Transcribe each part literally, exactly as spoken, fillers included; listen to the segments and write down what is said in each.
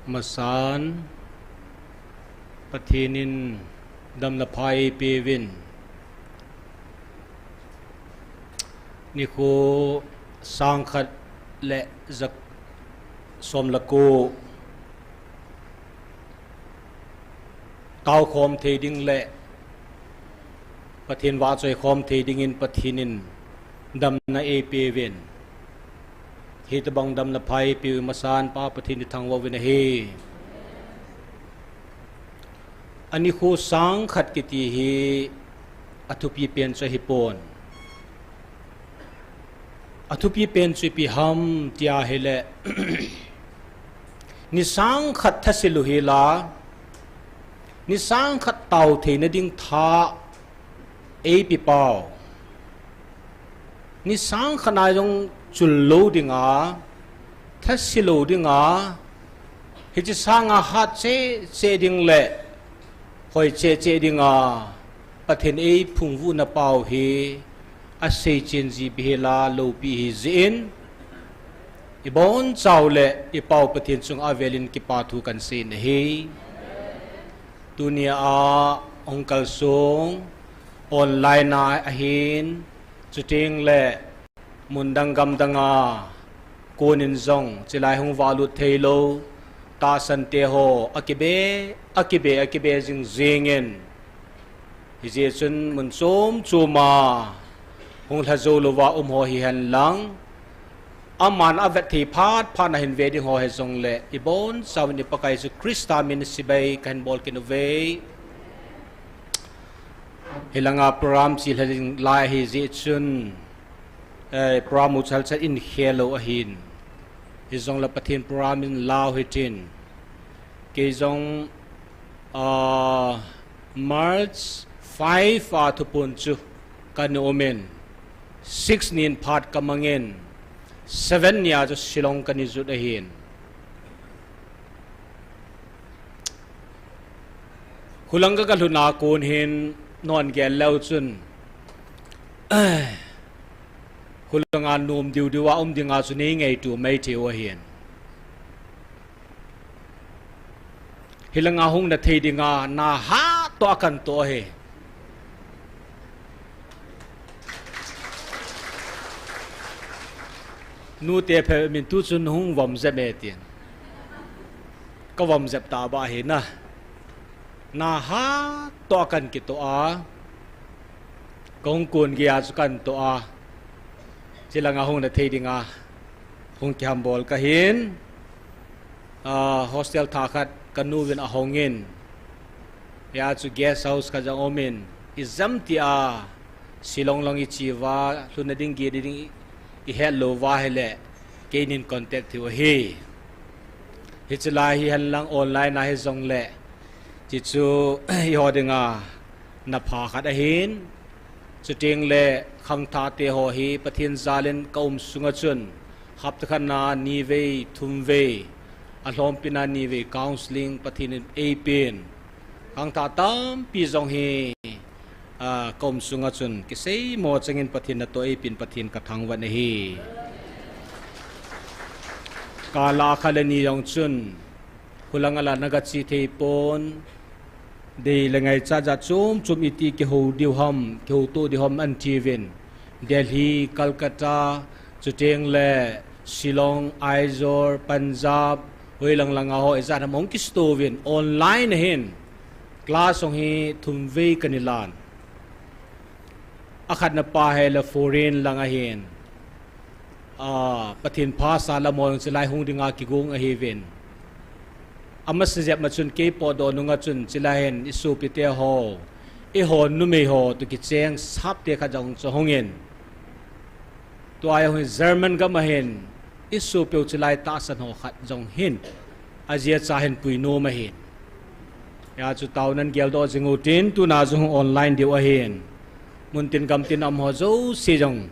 Masan, Pathen in damna pha eipeuvin. Nikho sang khat le ja som le ko tao khom thei ding le Pathen vahchoi khom thei dingin Pathen in damna eipeuvin. Hitobang damna pha eipeu masan Pa Pathen ithangvah uvin ahi. Anikho sang khat kiti hi athupi pen chu ahipon. Athupi pen chu ipi ham tia ahile, ni sang khat thase lou hela, ni sang khat tao theina ding tha eipe pau. Ni sang khat a jong chul lou dinga, thase lou dinga, hiche sanga hat cheh cheh ding le hoi cheh cheh dinga Pathen eiphungvuhna pau hi asei chen ji bep hela loupi ahi jeh in, ibonchau le ipau Pathen chunga avelin kipa thu kahin sei in ahi. Tunia hung kalsong online a ahin, chuteng le mun dang gam danga konin jong chilai hung valut theilou tahsan te ho akibe, akibe, akibe jing jingin, hijeh chun mun chom choma hung lha jou louva um ho hihen lang, aman avet thei phat phat nahin ve ding ho hijongle, ibonchauvin i Pakai Jesu Christa min chibai kahin bol kit uve. Hilanga program chilha ding lai ahijeh chun, eh, program u chalchal in khel lou ahin. Hijongle Pathen program in lau hitin. Kei jong, ah, March five a thupun chu kana umin, six nin phat kamangin, seven nia chu Shillong kana jot ahin. Hulang ka, kalhunna kon hin nangin gel leu chun, hulanga nom diu diuva um dinga chu nei ngaito mai thei u ahin. Hilanga hung na thei dinga na hatoh a kana toh ahi. Nute phe min tu chun hung vom jep e tin. Ka vom jep ta ba hi na. Na hatoh a kana kitoh a. Kong kun gei a chu kana toh a. Chilanga hung na thei dinga hung kihambol kahin. Ah, hostel thah khat kanu vin ahongin. Hia chu guest house khat jong umin. Ijemtia Shillong lang iche uva, lhunna ding gei ding ihet lou uva ahile, keinin contact thei u ahi. Hiche lai hihen lang online a hijongle, hichu eiho dinga na pha khat ahin, chuteng le khangthah te ho hi Pathen jalin ka um sunga chun, hapta khat na ni vei, thum vei, alhompi na ni vei counseling Pathen in eipen. Khangthah tampi jong hi, ah, ka um sunga chun kiseimo changin Pathen natoh eipen Pathen ka thangvah in ahi. Kala khat le ni jong chun, hulanga la na gache thei pon, dei le ngaichat jat chom chom iti kihou diu ham, kihouto diu ham atiuvin. Delhi, Calcutta, chuteng le Shillong, Aizawl, Punjab, hoilang langa ho ijat ham hung kisuto uvin online ahin. Class jong hi thum vei kana lan. Akhatna pa hi le foreign lang ahin. Ah, Pathen phasah lam ho jong chilai hung dinga kigong ahiuvin. Amasa jep ma chun kei potdoh nunga chun chilai hin isopi te ho, eiho numei ho toh kicheng sap te khat jong chu hungin. Tua jong hin German gam ahin, isopiu chilai tahsan ho khat jong hin. Ajia cha hin pui nom ahin. Hia chu taona in geldoh jing utin, tuna jong online diu ahin. Muntin gamtin a um ho jouse jong,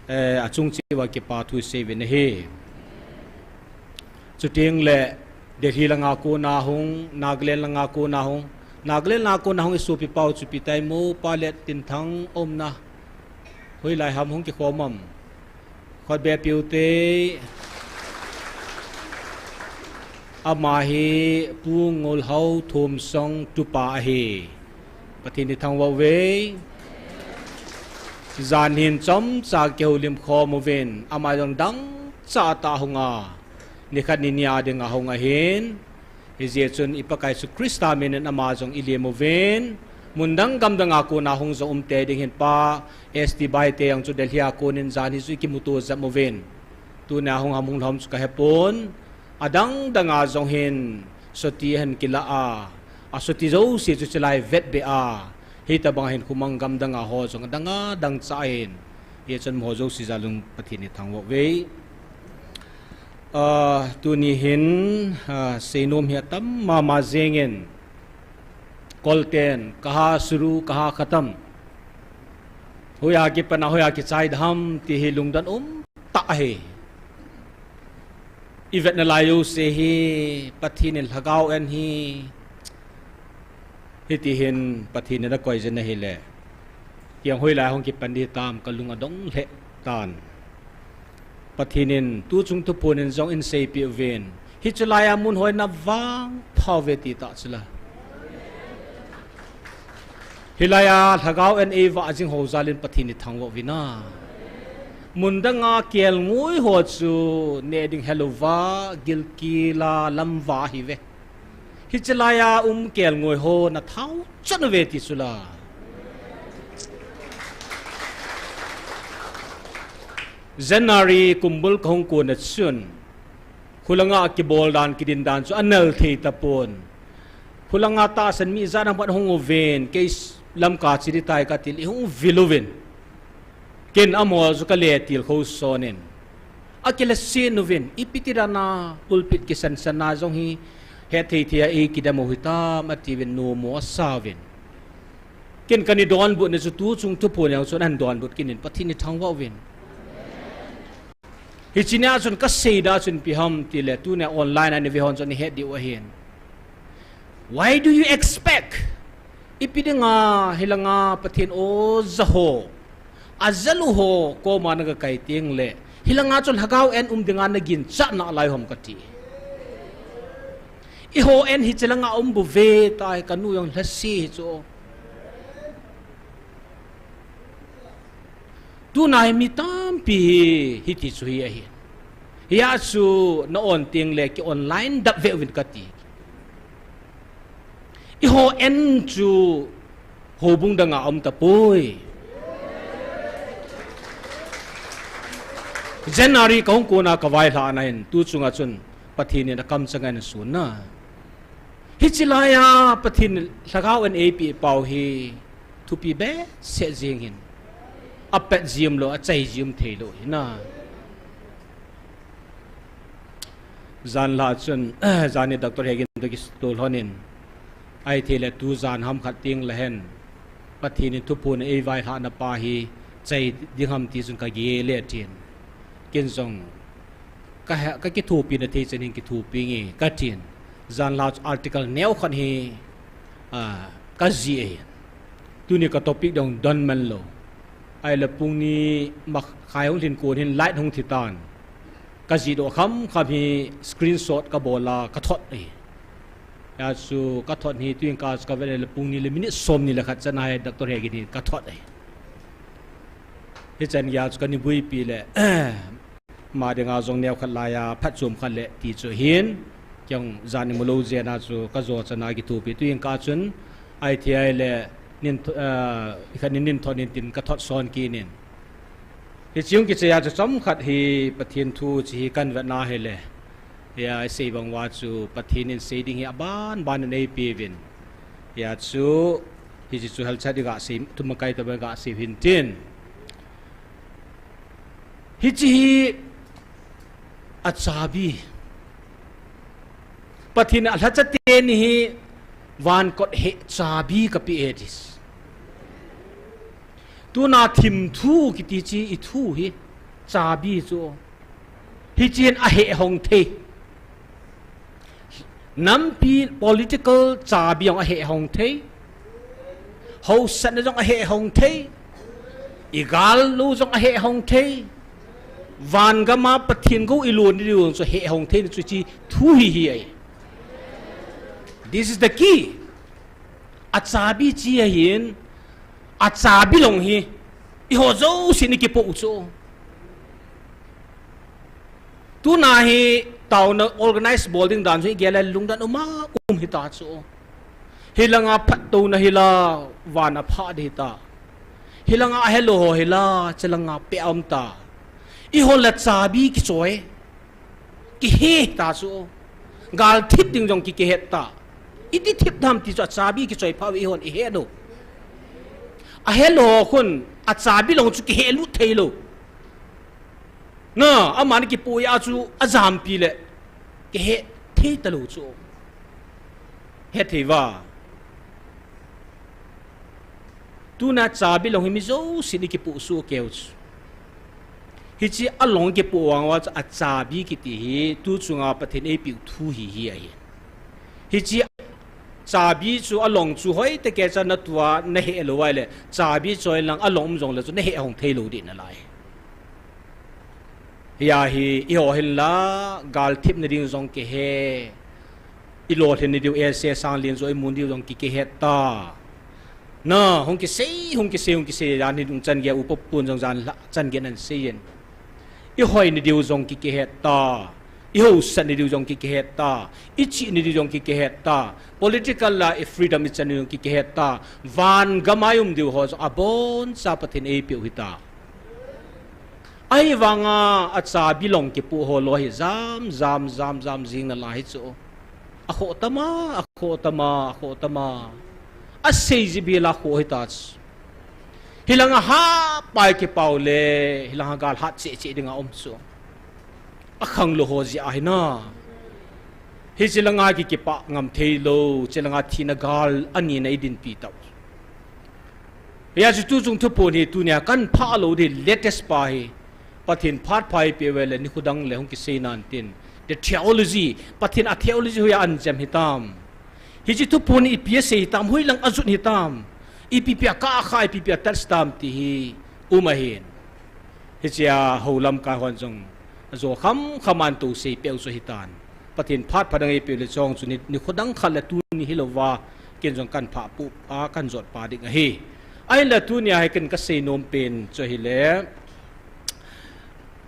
eh, achung cheh uva kipa thu isei uvin ahi. Chuteng le Delhi langa kona hung, Nagaland langa kona hung, Nagaland a kona hung isopi pau chu ipi tai mo, Pa Lettinthang umna. Hoilai ham hung kikhom am? Khut be peh u te. Ama hi Pu Ngolhao Thumsong tupa ahi. Pathen in thangvah uve. Jan hin chomcha kihoulim khom uvin, ama jong dangchah tah hung a, nikhat ni ni a dinga hung ahin. Hijeh chun i Pakai Jesu Christa min in ama jong ilim uvin. Mundang gamdang a kona hung jong umte ding hin Pa S T Baite jong chu Delhi a konin jan hi chu ikimuto jep uvin. Tunia hung ham hung lhom chu kahepon. Adang dang a jong hin soti ahin kila a, asoti jouse chu chulai vetbe a, hitobang hin khomang gamdang a ho jong adang a dangchah ahin. Hijeh chun amaho jouse jal un Pathen in thangvah uve. Ah, tuni hin, ah, seinom hi atam mama jengin, kolten, kaha shuru, kaha khatam, hoiya kipan a, hoiya kichai dem ti hi lungdon um tah ahi. I vetna lai jouse hi Pathen in lhagao en hi, hiti hin Pathen in akoi jin ahile, kei jong hoilai hung kipan ding tam kalung adong lheh tan. Pathen in tuchung thuphon in jong eiseipeh uvin, hiche laiya mun hoina vangpha uve ti tah chula. Hilaiya lhagao en eivah jing ho jal in Pathen in thangvah uvin a. Mundang a kelngoi ho chu neh ding helouva, gilkel a lamva ahiuve. Hiche laiya um kelngoi ho nathao chan uve ti chula. January kumbul kahung kona chun, khulanga kibol dan, kidin dan chu anel thei tapon. Khulanga tahsan mi ijat ham khat hung uvin, kei s-, Lamka che ding tai kati le, hung vil uvin. Ken amaho chu kale tilkhou sonin, akilesen uvin, ipi ti dan a pulpit kisansan a jong hi, hetthei thei a eikidem u hitam atiuvin, nomo asa uvin. Ken kana donbutna chu tuchung thuphon jong chun ahin donbut kit in, Pathen in thangvah uvin. Hiche nia chun kasei dan chun ipi ham tile, tunia online a nave hon chun nahet diu ahin. Why do you expect? Ipi dinga hilanga Pathen oja ho, ajalu ho koma nagakai tengle, hilanga chun lhagao en um dinga naginchat nalai ham kati. Eiho en hiche langa um bouve tai, kanu jong lhase hi chu. Tuna hi mi tampi hi, hiti chu hi ahi. Hia chu na-on tengle ki-online dap veh uvin kati. Eiho en chu houbung danga um tapoi. January kahung kona kavailhahna hin tuchunga chun Pathen in akamchang a ahin sunna. Hiche laiya Pathen in lhagao en eipeh pau hi thupi behseh jeng hin, apet jeng lou, achai jeng theilou hina. Janhi chun, janhi Doctor Hegin toh kitol lhonin, ahithei le tujan ham khat tengle hen Pathen in thuphon a eivailhahna pa hi chai ding ham ti chun kagel e atin. Ken jong ka he, kakithopina thei chan hin kithopinge katin. Janhi chu article neokhat hi, ah, kajih e. Tuni ka topic jong don man lou. Ahile pung ni makhai hung lhin kon hin light hung thi tan. Kajih doh khamkham hi screenshot kabol a kathot e. Hia chu kathot hi tuin ka chu kavet le pung ni le minute somni le khat chan ahi Doctor Hegin hi kathot e. Hichan geiya chu kana buipi le, ama dinga jong neokhat laiya phatchom khat le ti chu hin, kei jong jan imulou jeh a chu kajo chan a kithopi tuin ka chun, ahithei le nin tho-, ah, ikhat nin nin thot nin tin kathot son kit in. Hiche hung kichai a chu chomkhat hi Pathen thu hiche hi kahin vetna hile, hia isei bang uva chu Pathen in sei ding hi aban ban in eipeuvin. Hia chu, hiche chu helchat iga sei, thumakai tobang iga sei u hintin. Hiche hi achabi. Pathen in alhacha teni hi van kot heh chabi kapeh e ati. Tuna thim thu kiti chu i thu hi chabi chu. Hiche hin aheh hong thei. Nampi political chabi jong ahehong thei. Hausatna jong ahehong thei. Igal lou jong ahehong thei. Van gam a Pathen gou ilon diu chu hehong theina chu hiche thu hi hi ahi. This is the key. Achabi chi ahin, achabi long hi, eiho jousen ikipoh u chu. Tuna hi taona organize bol ding dan chu igel a lungdon um a um hita chu. Hilanga phattouna hila, van a pha ding hita. Hilanga ahelou ho hila, chelanga peh a um ta. Eiho la chabi kichoi. Kihe ta chu. Gal thip ding jong ki, kihet ta. Iti thip dem ti chu achabi kichoi pha uve eihon ihet u. Ahelou ho khun achabi long chu kihe lut thei lou. Na, aman kipui a chu ajampi le. Kihe thei talou chu. Hethei uva. Tuna chabi long hi mi jousen ikipoh soh keu chu. Hiche along kipoh vang uva chu achabi kiti hi tu chunga Pathen eipeh u thu hi hi ahi. Hiche chabi chu along chu hoitah kei cha natua nahe lou uva ahile chabi choi lang along um jongle chu nahehong thei lou ding nalai. Hia hi, eiho hin la, gal thipna ding jong kihe. Ilolhin na diu, ese sang lin jo imun diu jong ki, kihet ta. Na, hung kisei, hung kisei, hung kisei, jan hi dung chan gei, upa pun jong jan la, chan gei nan sei in. Ihoi na diu jong ki, kihet ta. Ihausat na diu jong ki, kihet ta. Ichih na diu jong ki, kihet ta. Political la, i freedom ichan na diu jong ki, kihet ta. Van gam a i um diu ho jong aboncha Pathen eipeh u hita. Ahivanga achabi long kipoh ho lou hi jam, jam, jam, jam jing nalai hi chu. Akhoh tama, akhoh tama, akhoh tama. Asei ji bela khoh hita chu. Hilanga hapai kipao le, hilanga gal hat cheh cheh dinga um chu. Akhang lou ho jeh ahi na. Hiche langa ki kipah ngam thei lou, hiche langa thina gal anina idinpi tau. Hia chu tu chung thuphon hi tunia kan phah lou ding latest pa hi. Pathen phat pha eipeh uve le nikho dang le hung kisei nan tin. The theology, Pathen a theology hoiya anchem hitam. Hiche thuphon hi ipi asei hitam, hoilang ajut hitam. Ipi pi a kah a kha, ipi pi a touch tam ti hi um ahin. Hichea hou lamkai hon jong ajo kham kham a antoh sei peh u chu hitan. Pathen phat pha dang eipeh u le chong chu ni, nikho dang khat le tuni hilouva ken jong kan phah pu a kan jot pa ding ahi. Ahinla tunia hi ken kasei nom pen chu ahile,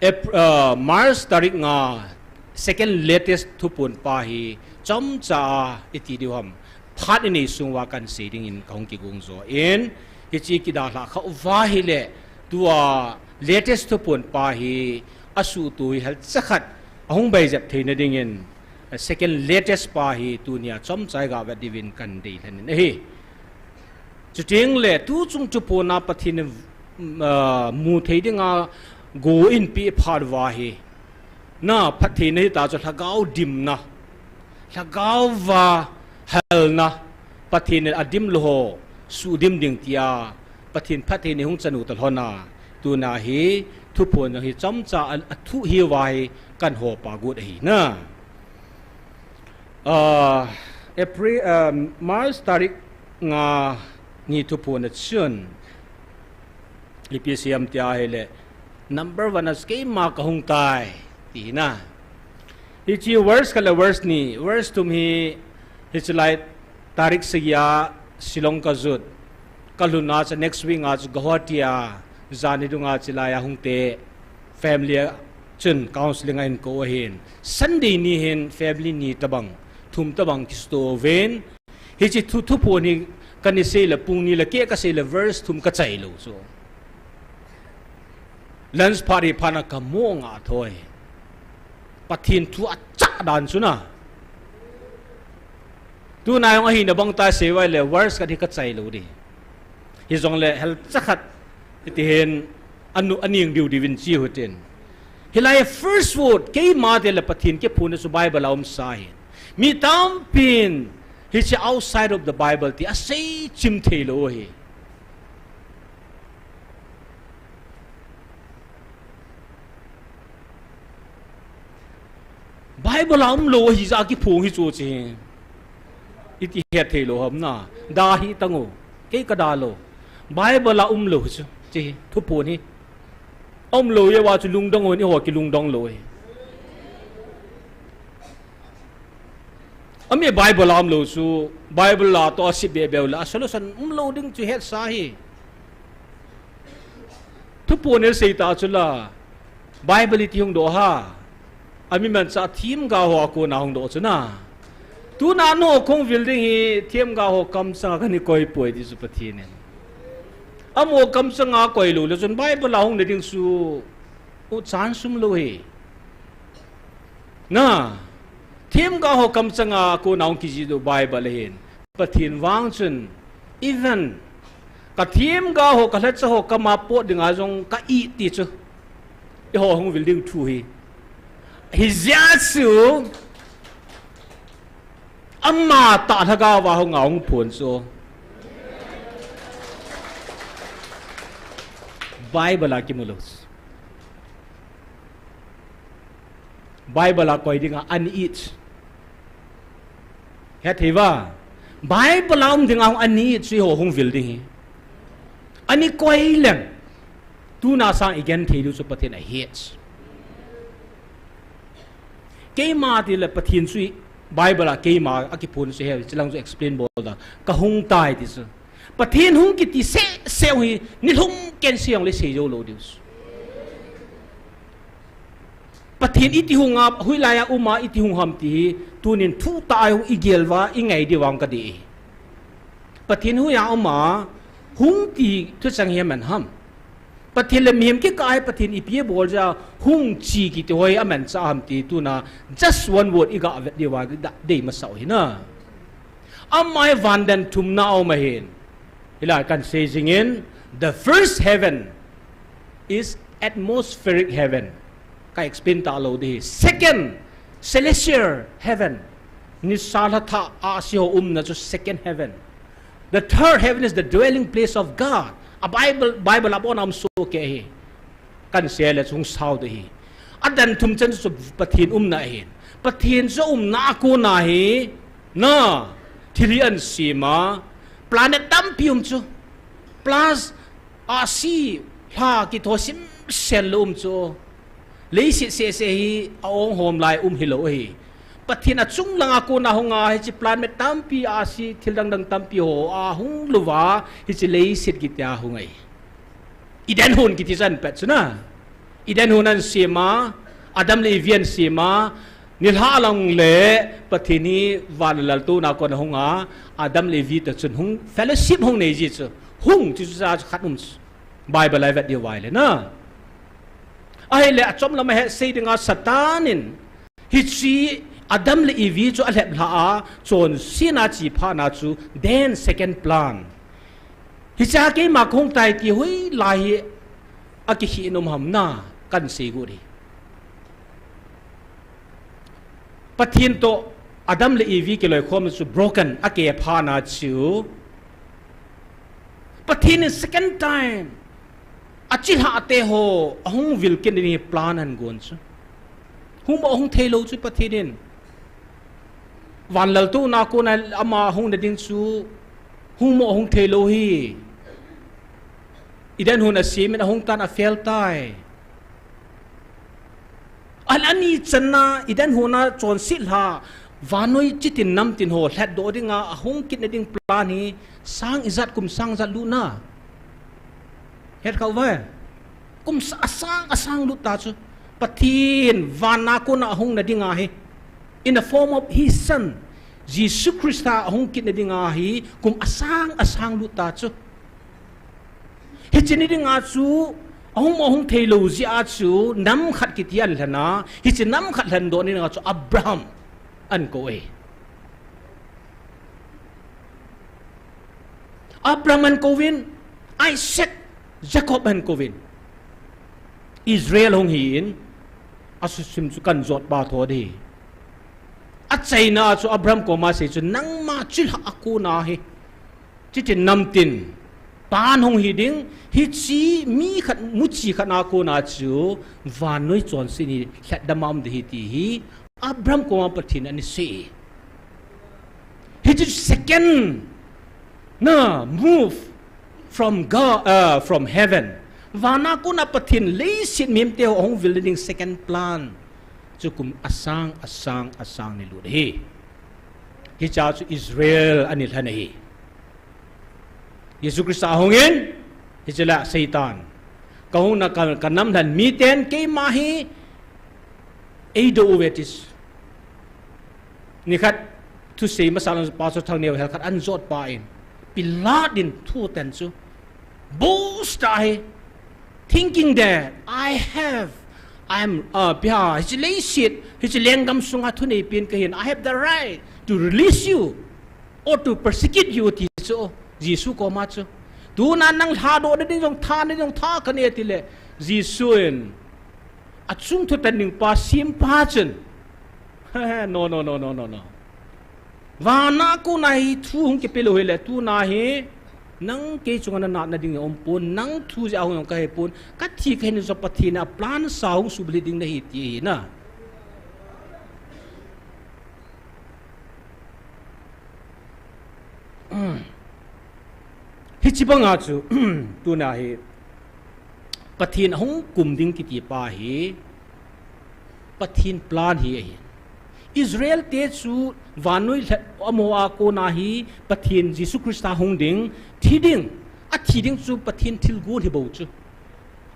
Ap-, ah, March tarik nga second latest thuphon pa hi chomcha a iti diu ham. Phat inei sung uva kan sei dingin kahung kigong jo in, hiche kidalhah khah uva ahile, tua latest thuphon pa hi asuhtoh hi halcha khat ahung baijep theina dingin, second latest pa hi tunia chomcha i gavet diuvin kan deilhen in ahi. Chutengle tu chung thuphon a Pathen in, ah, mu thei dinga go eipeh phat uva hi. Na, phattheina hita chu lhagao dimna, lhagao va halna, Pathen in adim lou ho suhdim ding tia Pathen phattheina hung chan u talhon a, tuna hi thuphon jong hi chomcha a, athu hiuva hi kan hopa got ahi na. Ah, April, ah, March tarik nga ni thuphon a chun, ipi asei ham tia ahile, number one a chu keima kahung tai, ti hi na. Hiche verse khat le verse ni, verse thum hi, hiche lai tarik sagi a Shillong kajot. Kalhun a chu next week a chu Guwahati a, jan hi dunga chilai a hung te, family a chun counseling a hin kou ahin. Sunday ni hin family ni tobang, thum tobang kisuto uvin. Hiche thu, thuphon hi kana sei le pung ni le keh kasei le verse thum kachai lou chu. Lunch phat hi phat na kamo nga thoi. Pathen thu achah dan chu na. Tuna jong ahina bang ta sei uva ahile verse khat hi kachai lou ding. Hijongle halcha khat iti hin anu, aning diu diuvin chi u hitin. Hilai first word, keima ti le Pathen kiphonna chu Bible a umsa ahi. Mi tampin hiche outside of the Bible ti asei chim thei lou u ahi. Bible a umlou hi ja kiphong hi chu chi. Iti het thei lou ham na. Da hi tango. Kei ka da lou. Bible a umlou hi chu. Chi hi. Thuphon hi. Umlou ye wa chu lungdong hon i ho kilungdong lou hi. Ami Bible a umlou chu. Bible a to a sip be be la. A solution umlou ding chu het sa hi. Thuphon el sei ta chu la. Bible iti hung doh ha. Ami mancha themgao ho a kona hung doh chu na. Tuna no kong vil ding hi themgao ho kamchanga kani koi poi ti chu Pathen in. Amo kamchanga koi lou le chun Bible a hung na ding chu u chan sum lou hi. Na. Themgao ho kamchanga kona hung kiji doh Bible hin. Pathen vang chun, even ka themgao ho, ka lhacha ho, kama pot dinga jong ka it ti chu. I ho hung vil ding thu hi. Hi jia chu, ama ta lhagao va hung a hung phon chu. Bible a kimu lou. Bible a koi dinga ani it. Het thei va. Bible a um dinga hung ani it chu i ho hung vil ding hi. Ani koi leng. Tuna sang i gen thei diu chu Pathen a het. Keima ti le Pathen chu i Bible a keima a kiphon chu he, chilang chu explain bol da. Ka hung tai ti chu. Pathen hung kiti seh seh hi, nilhum ken seh hung le sei jou lou diu. Pathen iti hung a, hoilai a um a iti hung ham ti hi, tunin thu ta a hung i gel va, i ngai di vang ka di. Pathen hoiya um a, hung ti thuchang hi aman ham. Pathen le mihem kikah a Pathen ipi abol jia, hung chi kiti hoi aman cha ham ti tuna, just one word i ga vet di va, da, dei masa u hi na. Ama hi van dan thumna a um ahin. Hilai kan sei jingin, the first heaven is atmospheric heaven. Ka explain ta lou di hi. Second, celestial heaven. Nisa lha tha a si ho umna chu second heaven. The third heaven is the dwelling place of God. A Bible, Bible a bon a um soh kei hi. Kan sei le chu hung sao di hi. A dan thum chan chu Pathen umna ahin. Pathen chu umna a kona hi, na, thil hi ahin sem a, planet tampi um chu. Plus, a si, lha kitho sim sel lou um chu. Leiset seh seh hi a ong hom lai um hi lou hi. Pathen a chung lang a kona hung a hiche planet tampi a si, thil dang dang tampi ho a hung lou va, hiche leiset kiti a hung ahi. Eden hon kiti chan pet chu na. Eden hon ahin sem a, Adam le Evi ahin sem a, nilhah lang le Pathen hi van laltouna a kona hung a, Adam le Evi toh chun hung fellowship hung nei ji chu. Hung ti chu cha chu khat um chu. Bible a i vet diu vai le na. Ahile achom lam a het sei dinga Satan in Hiche Adam le Evi chu alhep lha a, chonsetna chi phatna chu, then second plan. Hiche a keima kahung tai ti hoilai hi akikhih nom ham na, kan sei got hi. Pathen toh Adam le Evi kiloikhomna chu broken, akeh phatna chu. Pathen in second time, achilhah te ho, ahung vil kit ding hi plan ahin gon chu. Hung mo hung thei lou chu Pathen in. Van laltouna kona ama hung na ding chu, hung mo hung thei lou hi. Eden hon asem in ahung tan a fail tai. An ani channa, Eden hon a chonset lha, vannoi chitin namtin ho lhatdoh dinga, ahung kit na ding plan hi, sang ijat kum sang ijat lut na. Het kha uve. Kum sa-, asang, asang lut ta chu. Pathen, van a kona ahung na dinga hi. In the form of his son. Jesu Christa ahung kit na dinga hi, kum asang, asang lut ta chu. Hiche ni dinga chu, ahung mo hung thei lou jeh a chu, nam khat kiti ahin lhen a, hiche nam khat lhendoh ni dinga chu Abraham ahin kou e. Abraham ahin kouvin, Isaac, Jacob ahin kouvin. Israel hung hi in, asusim chu kan jot pa tho di. Achaina chu Abraham koma sei chu nangma chilhah a kona hi. Chitin namtin, pan hung hi ding, hiche mi khat, muchi khat a kona chu, vannoi chonset hi lhatdam a um di hi ti hi, Abraham koma Pathen in ana sei. Hiche second na move from God, uh, from heaven. Vana kona Pathen leiset mihemte ho ahung vil ding second plan chu kum asang, asang, asang ni lut ahi. Hiche chu Israel ana lhen ahi. Jesu Christa ahung in, hiche lah Satan. Ka hung na ka, ka nam lhen miten keima hi eido uve ati. Nikhat thusei masa lang Pastor Thangneo hel khat ana jot pa in. Pilat in thu aten chu. Boast ahi. Thinking that I have, I am, uh, pia, hiche leiset, hiche lenggam sunga thuneipen kahin. I have the right to release you or to persecute you, ati chu, Jesu koma chu. Tuna nang lhadoh nading jong tha, nading jong tha kanei ati le, Jesu in, achung thu tan ding pa, sempa chun. No, no, no, no, no, no. Vana kona hi thu hung kipe lou hile, tuna hi, nang kei chunga na natna ding aum pon, nang thu jeh a hung jong kahe pon, kathi kahin jong Pathen in aplan sa hung suhbulhit ding nahi ti ahi na. Hiche banga chu, tuna hi, Pathen ahung kum ding kiti pa hi, Pathen plan hi ahi. Israel te chu vannoi lheh amaho a kona hi, Pathen Jesu Christa hung ding, thi ding, athi ding chu Pathen thilgon hi bou chu.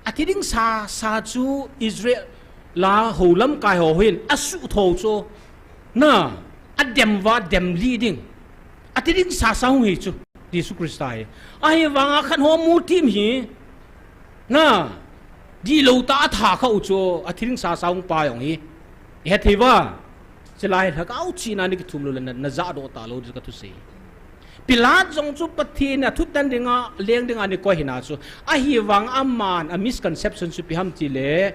Athi ding sasa chu Israel a hou lamkai ho hin asuh tho chu. Na, adem uva, adem lih ding. Athi ding sasa hung hi chu, Jesu Christa hi. Ahivanga khat ho mu tim hi. Na, dihlou tah a atha kha u chu, athi ding sasa hung pa jong hi. Ihet thei uva. Chulai lhagao chihna ni kithum lou le na, na jahdoh talou ding ka thusei. Pilat jong chu Pathen in athu tan dinga, leng dinga ana koi hina chu. Ahivang aman a misconception chu ipi ham tile,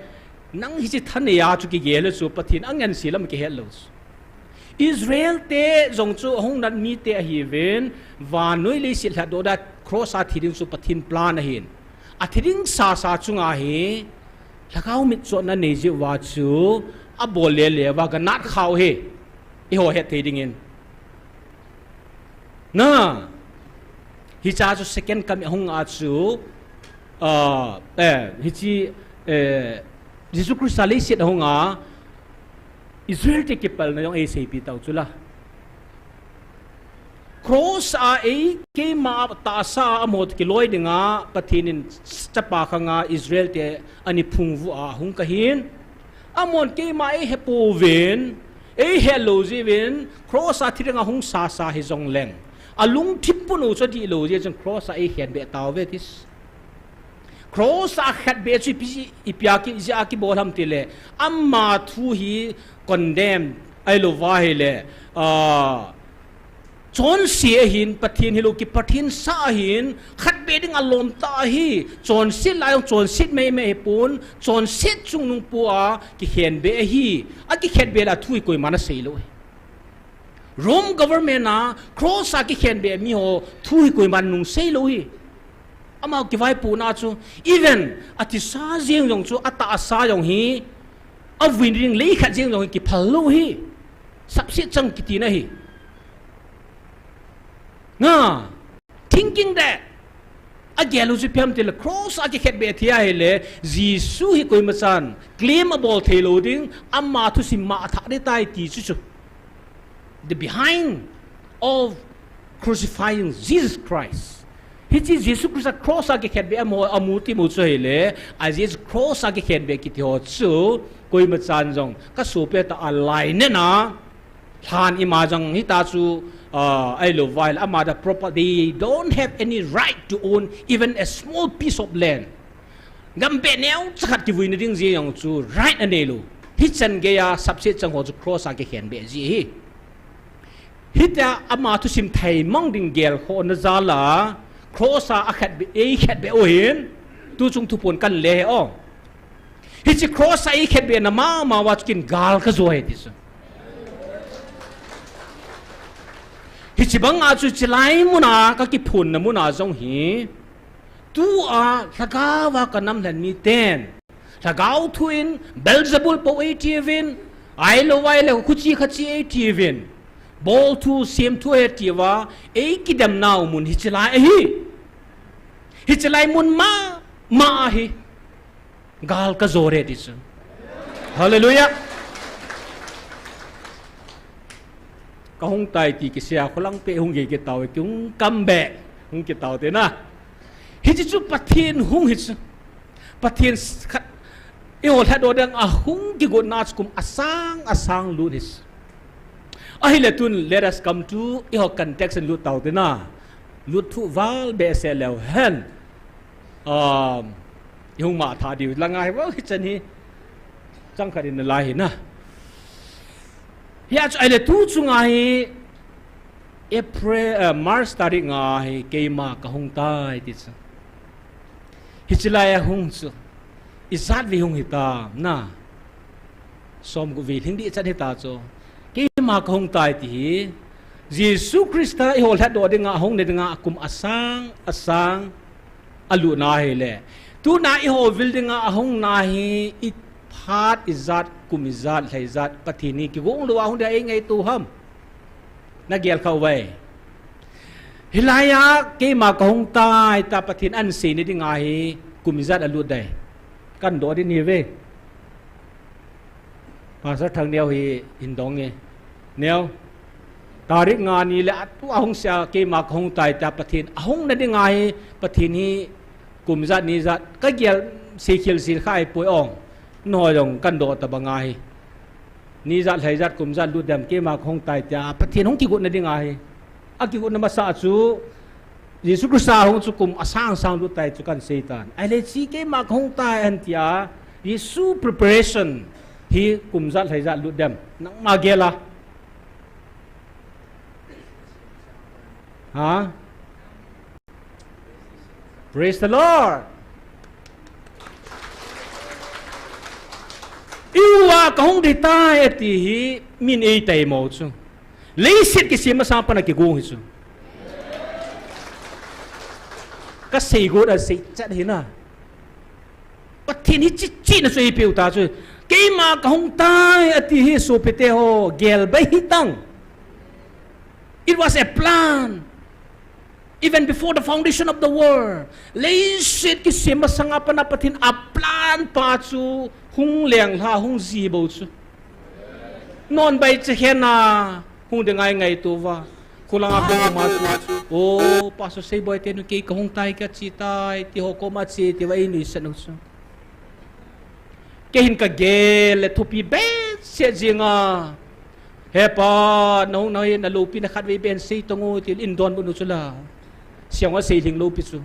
nang hiche thanei a chu kigel le chu Pathen angense lam kihet lou chu. Israel te jong chu ahung nat mite ahiuvin, vannoi leiset lhatdoh da cross a thi ding chu Pathen plan ahin. Athi ding sasa chunga hi, lhagao mitchotna nei jeh uva chu, abol lele uva ganat khau hi. Eiho het thei dingin. Na, hiche chu second coming ahung a chu, ah, eh, hiche, eh, Jesu Christa leiset ahung a, Israel te kipalna jong eiseipi tau chu la. Cross a ei keima tahsa a amaho kiloi dinga Pathen in chapa khanga Israel te ana phungvuh a hung kahin. Amahon keima eihe pouvin, eihet lou jeh uvin, cross a thi dinga hung sasa hijongleng, alungthim punu chu adih lou jeh chun cross a eikhenbeh tauve ati. Cross a khetbeh chu ipi, ipi a ki, ijeh a kibol ham tile, ama thu hi condemn, ahilou va ahile, ah, chonse ahin, Pathen hilou kipathen sa ahin, khetbeh ding alom tah ahi, chonset lai jong chonset meimei ahipon, chonset chungnung pu a kikhenbeh ahi, akikhetbeh le athu hi koiman asei lou ahi. Rome government a cross a kikhenbeh miho thu hi koiman nung sei lou hi. Amaho kivaipohna chu, even athisa jeng jong chu, atahsa jong hi, avui ding lei khat jeng jong hi kiphal lou hi. Sapset chang kitina hi. Nga, thinking that, agel u chu ipi ham tile cross a kikhetbeh thi ahile, Jesu hi koimachan claim abol thei lou ding, ama thusim ma athah ding tai ti chu chu. The behind of crucifying Jesus Christ. Hiche Jesu Christa cross a kikhetbeh amaho amu timu chu ahile, a Jesu cross a kikhetbeh kiti ho chu, koimachan jong, kasopi ta alainatna, lhan ima jong hita chu, ah, ahilou va ahile, ama the proper, they don't have any right to own even a small piece of land. Gambeh neocha khat kivuina ding jeh jong chu right anei lou. Hichan geiya sapset chang ho chu cross a kikhenbeh ji ahi. Hitia ama thusim theimang ding gelkhohna jal a cross a akhetbeh, eikhetbeh u hin, tuchung thupon kan le hi o. Hiche cross a eikhetbehna mama uva chu kin gal kajo ahi ti chu. Hiche banga chu chulai muna kakiphonna muna jong hi, tua lhagao a kanam lhen miten, lhagao thu in, Beelzebul pou eitiuvin, Ahilou, ahilou, khuchi khachi eiti uvin. Bolthu, semthu eiti uva, eikidemnau mun hiche lai ahi. Hiche lai mun mama ahi. Gal kajo e ti chu. Hallelujah. Kahung tai ti kisei a, kholang peh hung gei kitao, kihung kam be, hung kitao te na. Hiche chu Pathen hung hi chu. Pathen s-, khat, eiho lhatdoh dinga hung kigotna chu kum asang, asang lut hi chu. Ahile tun, let us come to, eiho context in lut tau te na. Lut thu val behseh leu hen. Um, ihung mangthah diu lang ahi, well, hichan hi. Chang khat in nalai hi na. Hia chu ahile tu chunga hi April, eh, March tarik nga hi keima kahung tai ti chu. Hiche lai a hung chu. Ijat vei hung hitam na. Som gup vei lhing ding chan hita chu. Keima kahung tai ti hi. Jesu Christa eiho lhatdoh dinga, ahung na dinga, akum asang, asang. Alutna ahile. Tuna eiho vil dinga ahungna hi iphat ijat, kum ijat, lha ijat, Pathen hi kigong louva hung dia eingaito ham. Nagel kha uve. Hilai a keima kahung tai tia Pathen ahin seina dinga hi kum ijat alut ding. Kahin doh ding ahi ve. Pastor Thangneo hi hin dong e. Neo. Tarik nga ni le atu ahung sia keima kahung tai tia Pathen. Ahung na dinga hi Pathen hi kum ijat ni ijat. Kagel seikhel sil kha ahipoi ong. Nahoi jong kahin doh tabang ahi. Ni ijat lha ijat kum ijat lut dem keima kahung tai tia Pathen hung kigot na dinga hi. Akigot na masa chu Jesu Christa hung chu kum asang sang lut tai chu kahin sei tan. Ahile hiche keima kahung tai ahin tia, Jesu preparation hi kum ijat lha ijat lut dem. Nangma gel a. Ha? Praise the Lord. Eiho a kahung ding tai ati hi min eitaimo chu. Leiset kisem masang pana kigong hi chu. Kasei got a seichat hi na. Pathen hi chichi na chu eipeu ta chu. Keima kahung tai ati hi sopite ho gel bai hitang. It was a plan. Even before the foundation of the world, leiset kisem masanga pana Pathen a plan pa chu hung lenglha hung ji bou chu. Non bai chekhen a hung ding ngai ngaito uva. Kholanga koma chu. O, Pastor Seiboi te nu kei kahung tai kachi tai, ti ho koma che, ti uva einuisat u chu. Kei hin kagel le thupi behseh jing a. He pa, nahung nahi, naloupina khatvei beh in sei tong o, tin eidonbut u chu la. Siang a sei lhing lou pi chu.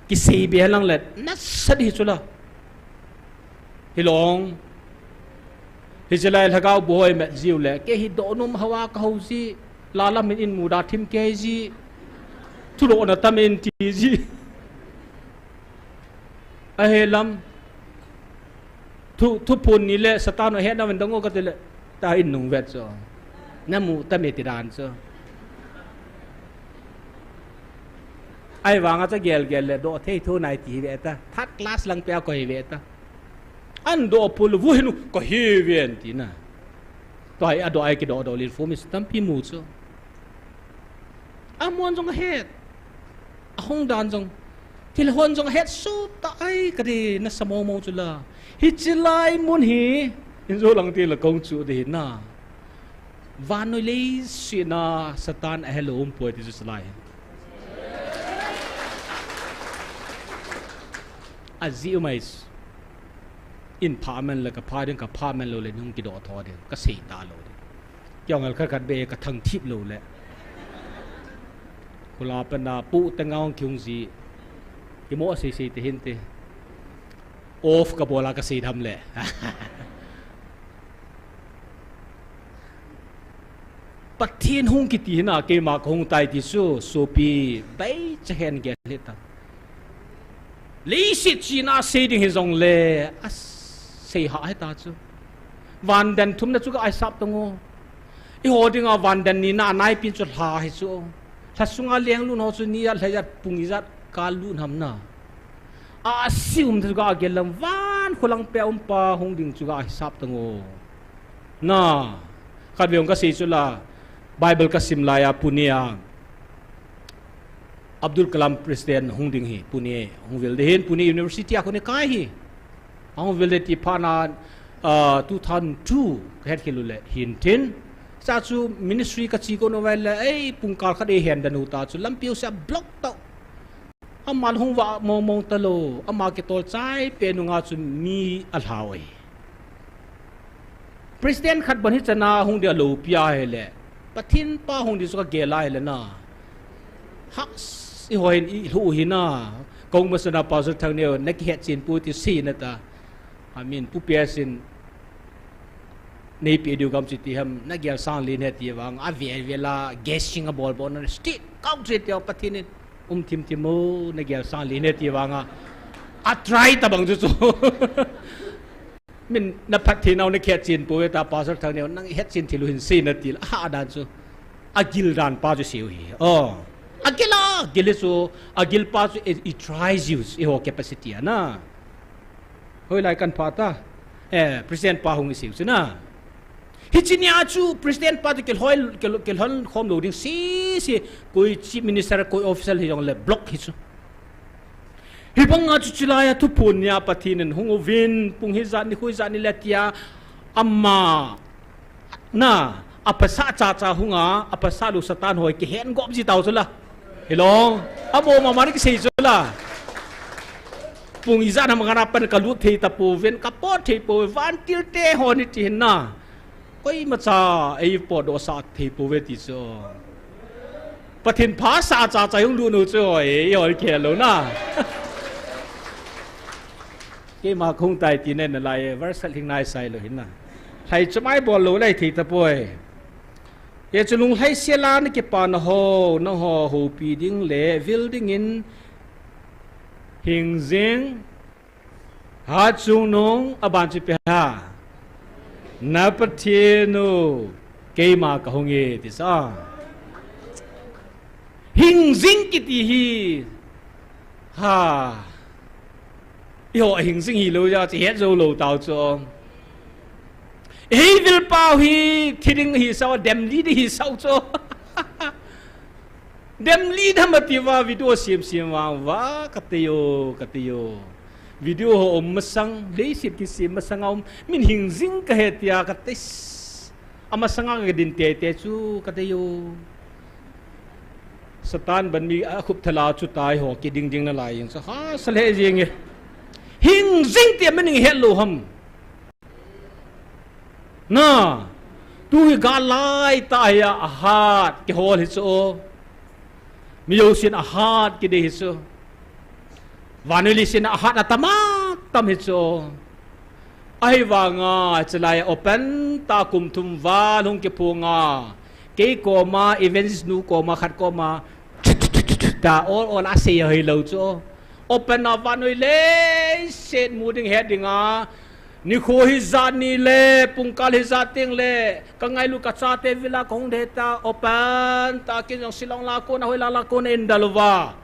Kisei be lang le, nasat hi chu la. Hilou. Hiche lai lhagao bu hoi met jiu le, kei hi donom hao a kahou ji, la lam in eimuda thim kei ji. Thudohna tam in ti ji. Ahelam. Thu, thuphon ni le Satan ahet na ven dong o kati le. Ta in nung vet chu. Namu tam e ti dan chu. Ahivanga chu gel gel le doh thei thu nai ti ve ta. Third class lang pe a koi ve ta. An doh pul vu hin u kahi ven ti na. Tua hi adoh a kidoh doh lin fu mi tampi mu chu. Amun jong ahet. Ahung dan jong. Thil hon jong ahet suh ta ai kati nasa momo chu la. Hiche lai mun hi. Injo lang ti la kong chu ding hi na. Vannoi leiset a Satan ahelou umpoi ti chu lai. Ajeh u mai. In pha man le kapha ding, kapha man lou le nung kidoh tho ding, kasei talou ding. Kei jong khat khat beh kathang thip lou le. Kholanga pana pu te ngong kihung ji. Kimo sei sei te hin te. Off kabol a kasei tham le. Pathen hung kiti hina keima kahung tai ti chu, sopi, bai cha hen gel hita. Leiset china sei ding hijongle, asei ha hita chu. Vandan thumna chu ka aisap tong o. Eiho dinga vandan nina anaipi chu lha hi chu. Lha sunga leng lut ho chu ni ijat, lha ijat, pung ijat, kal lut ham na. Asei um chu ka gel lam van kholang pe um pa hung ding chu ka aisap tong o. Na, khatvei hung kasei chu la, Bible kasim laiya Pune a Abdul Kalam President hung ding hi, Pune hung vil ding hin, Pune University a kon eikai hi. Ahung vil ding ti phat na, ah, two thousand two kahet khel u le hin tin. Cha chu ministry kache kon uva le, ei, pungkal khat eihen dan u ta chu, lampi u sia block tau. Ama hung vah mong mong talou, ama kitol chai pen nunga chu mi alhau e. President khat ban hi chana hung dia loupi ahile, Pathen pa hung di chu kagel ahile na. Hah, i hoi in i lhu hi na. Kong masana Pastor Thangneo, na kihet chen pu ti si na ta. Amin, Pu Piasin, nei pe diu gam chu ti ham, na gel sang lin he ti vang, a vel vel a, guessing a bol bol na, state country ti Pathen in, um thim thim o, na gel sang lin he ti vang a, a try ta bang chu chu. Min na phat thei nau na kihet chen pu ta Pastor Thangneo, nang het chen thil u hin si na ti la, a ha dan chu, a gil dan pa chu siu hi. Oh, a gil a, gil chu, a gil pa chu, it, it tries you, i ho capacity a na. Hoilai kan pha ta. Eh, President pa hung i siu chu na. Hiche nia chu President pa chu kilhoi, kil-, kilhon khom lou ding si si. Koi Chief Minister, koi official hi jong le block hi chu. Hibang a chu chulai a thuphon nia Pathen in hung uvin, pung hijat ni, khui jat ni le tia. Ama Na, a pasal chacha hunga, a pasal u Satan hoi kihen gop ji tau chu la. Hilou, a bo mama ni kisei chu la. Pung ijat ham ngana pan kalut thei tapouvin, kapot thei pouve, vantil te ho ni ti hin na. Koimacha, ei potdoh sah thei pouve ti chu. Pathen pha sa chacha hung lut u chu, ei, ei hoi khel lou na. Keima kahung tai ti nen nalai, verse khat lhing nai sai lou hin na. Lhai chamai bol lou lai thei tapoi. Hiche lunglhai sela na kipa na ho, nangho houpi ding le vil dingin hing jing, hat chungnung, aban chu ipi ham. Na Pathen u, keima kahung e, ti sa. Hing jing kiti hi. Ha. Eiho hing jing hilou jeh a chu het jou lou tau chu. Ei vil pau hi thi ding hi sao, dem li ding hi sao chu. Dem li dam ati uva video sem sem vang uva, kati o, kati o. Video ho um masang, leiset kisem masang a um, min hing jing kahi tia kati. Amasanga kadin tete chu kati o. Satan ban mi akhup thala chu tai ho kiding ding nalai jeng chu hahsa lheh jeng e. Hing jing tia min hing het lou ham. Na, tu hi gal lai tah hi a, ahat kihol hi chu. Mi jousen ahat kidei hi chu. Vannoi leiset a ahat atam atam hi chu. Ahivanga, chulai a open tah kum thum val hung kiphong a. Kei koma, evangelist nu koma, khat koma, ta ol ol a sei hilou chu. Open a vannoi leiset mu ding het ding a. Nikho hijat ni le, pungkal hijat teng le, ka ngailut ka chate vil a kahung ding ta, open tah kin jong Shillong la kon a, hoilang la kon a eidal uva.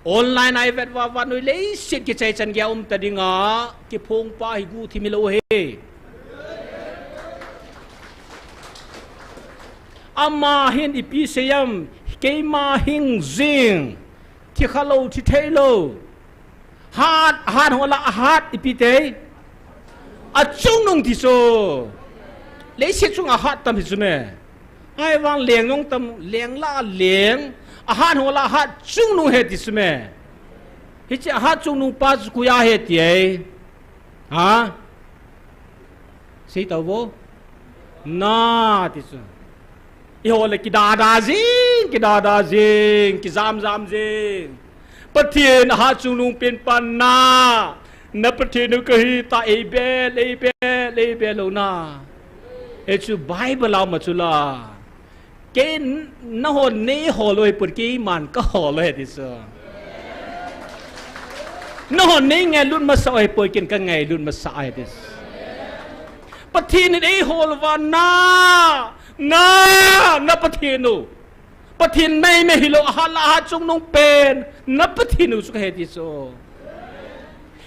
Online a ivet uva, vannoi leiset kichai chan gei a um ta ding a, kiphong pa hi guhthim hilou ahi. Ama hin ipi sei ham, keima hing jing, thi khalou, thi theilou. Hat, hat ho la, ahat ipi ti. Achungnung ti chu. Leiset chunga ahat tam hi chu me. Ahivang leng jong tam, leng la leng. Ahat ho la, ahat chungnung ahi ti chu me. Hiche ahat chungnung pa chu koi ahi ti ai. Ha? Sei tau vo. Na, ti chu. Eiho le kidada jing, kidada jing, kijam jam jing. Pathen ahat chungnung pen pa na, na Pathen u kahi ta, eibel, eibel, eibel lou na. Hichu Bible a um a chu la. Kei, nahon nei hol u ahipoi, keiman kahol u ahi ti chu. Nahon nei ngailut masa u ahipoi, ken kangailut masa ahi ti chu. Pathen in eihol uva na, na, na Pathen u. Pathen mei mei hilou, ahat la ahat chungnung pen, na Pathen u chu kahi ti chu.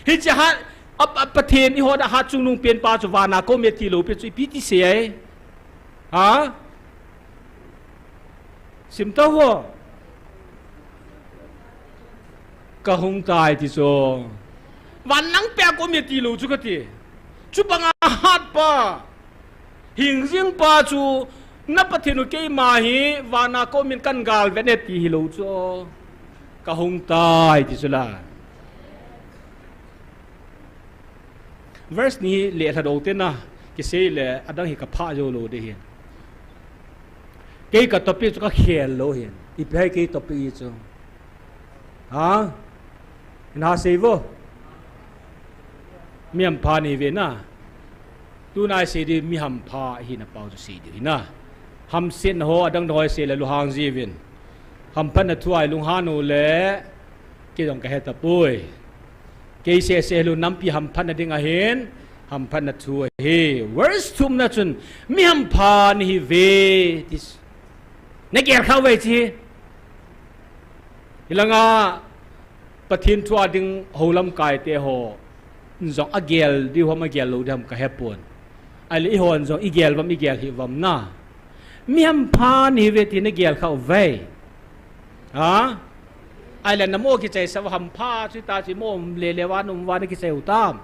Hiche ahat, A, a Pathen eiho a hat chungnung pen pa chu vana ka um e ti lou pen chu ipi ti sei ai. Ha? Sim tau vo. Ka hung tai ti chu. Van lang pia ka um e ti lou chu kati. Chubanga hat pa. Hing jing pa chu na Pathen u keima hi vana ka um in kan galvet e ti hilou chu. Ka hung tai ti chu la. Verse ni le lha dou te na, kisei le adang hi ka pha jou lou de hin. Kei ka topic chu ka khel lou hin. Ipi hai kei topic hi chu. Ha? Hin ha sei vo. Mi hampha nahi uve na. Tuna sei di mi hampha hina pau chu sei di hi na. Hamsetna ho adang dang ho sei le lunghang ji uvin. Hamphatna thu a i lunghan u le, kei jong ka he tapoi. Kei seh seh lou nampi hamphatna ding ahin, hamphatna thu ahi. Verse thumna chun, mi hampha nahi uve, ti chu. Na gel kha uve ti. Hilanga, Pathen thu a ding ho lamkai te ho. Jong a gel diu ham a gel lou diu ham ka he pon. Ahile eihon jong i gel uvam i gel hih uvam na. Mi hampha nahi uve ti na gel kha uve. Ha? Ahile na mo kichai sa uva hampha chu ta chu mo le le uva num uva na kichai u tam.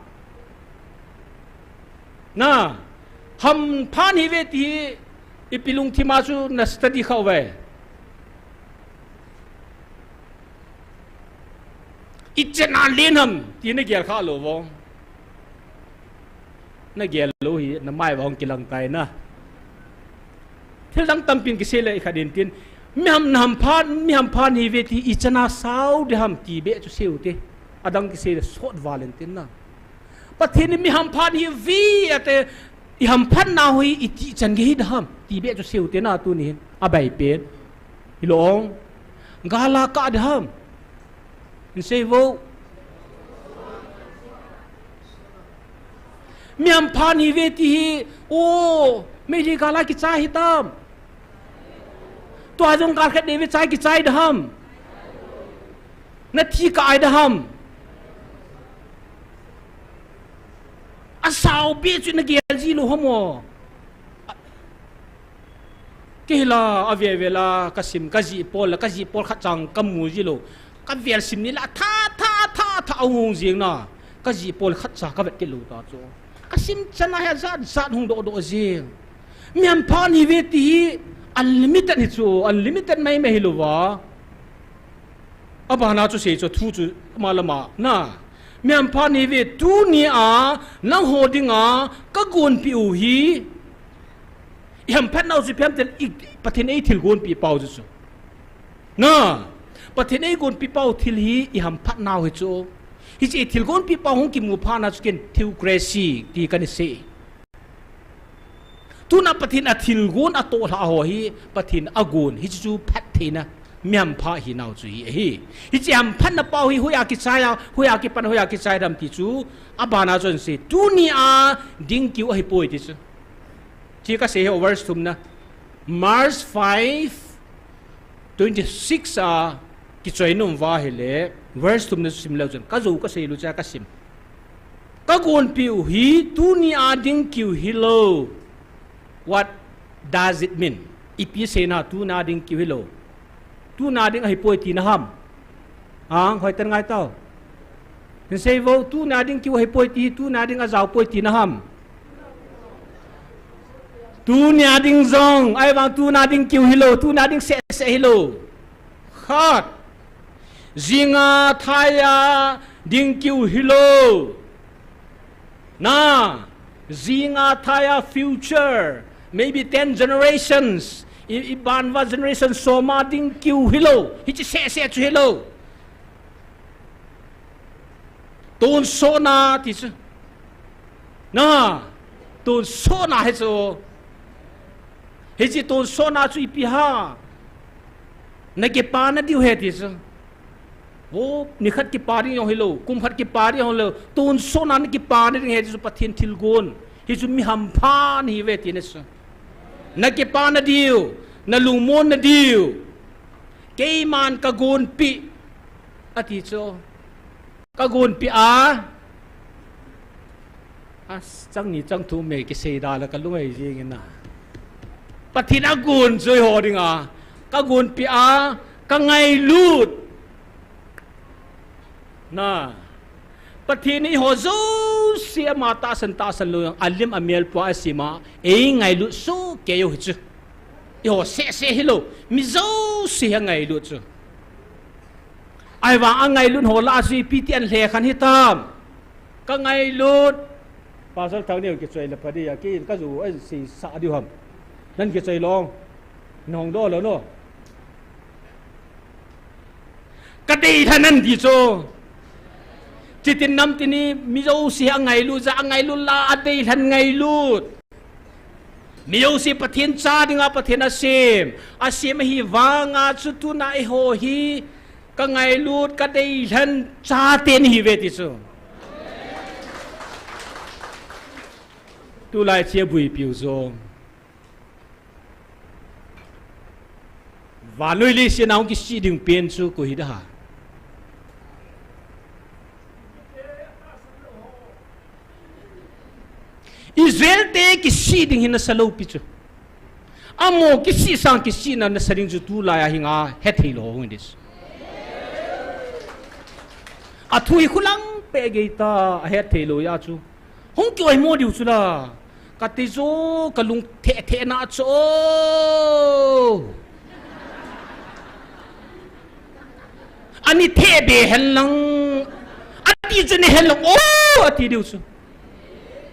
Na. Hampha nahi uve ti ipi lungthim a chu na study kha uve. Ichan a len ham ti na gel kha lou uvo. Na gel lou hi na mai uva hung kilang tai na. Thil dang tampin kisei le i khat in tin. Mi ham na hampha, mi hampha nahi uve ti ichan a sao de ham ti beh chu sei u te. Adang kisei le sot val in tin na. Pathen in mi hampha nahi uve ati, i hamphatna u hi iti chan gei hi da ham ti beh chu sei u te na tuni hin. A bai pen. Hilou ong. Gal a kah de ham. Hin sei vo. Mi hampha nahi uve ti hi, o, Meitei gal a kichai hi tam. Tua jong gal khat nei ve chai kichai da ham. Na thi kah ai da ham. A sao beh chu na gel ji lou ham o. Kei la, a ve ve la, ka sim, ka jih pol la, ka jih pol khat chang ka mu ji lou. Ka vel sim ni la, tha, tha, tha, tha, a hung jing na. Ka jih pol khat cha ka vet kit lou ta chu. Ka sim chan a hi a jat, jat hung doh doh jing. Mi hampha nahi uve ti hi unlimited hi chu, unlimited mai mai hi lou va. A bana chu sei chu thu chu ma lama na. Mi hampha nahi uve tuni a nangho dinga ka gonpi u hi. I hamphatna u chu ipi ham tel i Pathen ei thil gonpi pau chu chu. Na. Pathen ei gonpi pau thil hi i hamphatna u hi chu. Hiche i thil gonpi pau hung kimu phat na chu ken theocracy ti kana sei. Tuna Pathen a thilgon a toh lha ho hi Pathen a gon hi chu phat theina mi hampha hi nau chu hi ahi. Hiche hamphatna pau hi hoiya kichai a, hoiya kipan, hoiya kichai dam ti chu a bana chun sei. Tuni a ding kiu ahi poi ti chu. Chi ka sei hi verse thumna. March five, twenty-six a kichoi nom uva ahile, verse thumna sim leu chun, ka jou ka sei lou cha ka sim. Ka gonpi u hi tuni a ding kiu hilou. What does it mean? Ipi seina tuna ding kiu hilou. Tuna ding ahi poi tina ham. Ang, hoiten ngai tau. Hin sei vo, tuna ding kiu ahi poi ti, tuna ding a jao poi tina ham. Tuna ding jong, ahivang tuna ding kiu hilou, tuna ding seh seh hilou. Khat. Jinga thaiya ding kiu hilou. Na, jinga thaiya future, maybe ten generations, i, i ban uva generation som a ding kiu hilou, hiche seh seh chu hilou. Tonsot na ti chu. Na, tonsot na hi chu. Hiche tonsot na chu ipi ham. Na kipana diu ahi ti chu. Vo, nikhat kipa ding jong hilou, kum khat kipa ding jong hilou, tonsot na na kipana ding ahi ti chu Pathen thilgon. Hichu mi hampha nahi uve tina chu. Na kipana diu, na lungmonna diu. Keiman ka gonpi, ati chu. Ka gonpi a, A chang ni chang thum me kisei da la ka lungai jing in a. Pathen a gon chu eiho dinga ka gonpi a, ka ngailut. Na. Pathen in eiho jouse ama tahsan tahsan lou jong, alim amel pua a sima, ei ngailut soh kei u hi chu. Eiho seh seh hilou, mi jouse hi angailut chu. Ahivang angailut ho lah a chu ipi ti ahin lhekhen hitam. Ka ngailut. Pastor Thangneo kichoi le pha ding a, kei in ka ju a sei sa diu ham. Nan kichoi long. Nong do lo no. Ka deilhen nan ti chu. Chitin nam tini mi jouse angailut ja, angailut la a deilhen ngailut. Mi jouse Pathen cha dinga Pathen asem. Asem ahivanga chu tuna eiho hi ka ngailut, ka deilhen chate nahi uve ti chu. Tulai chia buipiu jong. Vannoi leiset a hung kisih ding pen chu koi hi da ha. Israel te kisih ding hi nasa lou pi chu. Amaho kisih sang kisihna nasa ding chu tulai a hinga hethei lou hung ding. Athu hi khulang pe gei ta, ahethei lou a chu. Hung kioimo diu chu la. Ka ti chu ka lung theh theh na chu. Ani theh be hen lang. Ati chu ni hen lang. Oh, ati diu chu.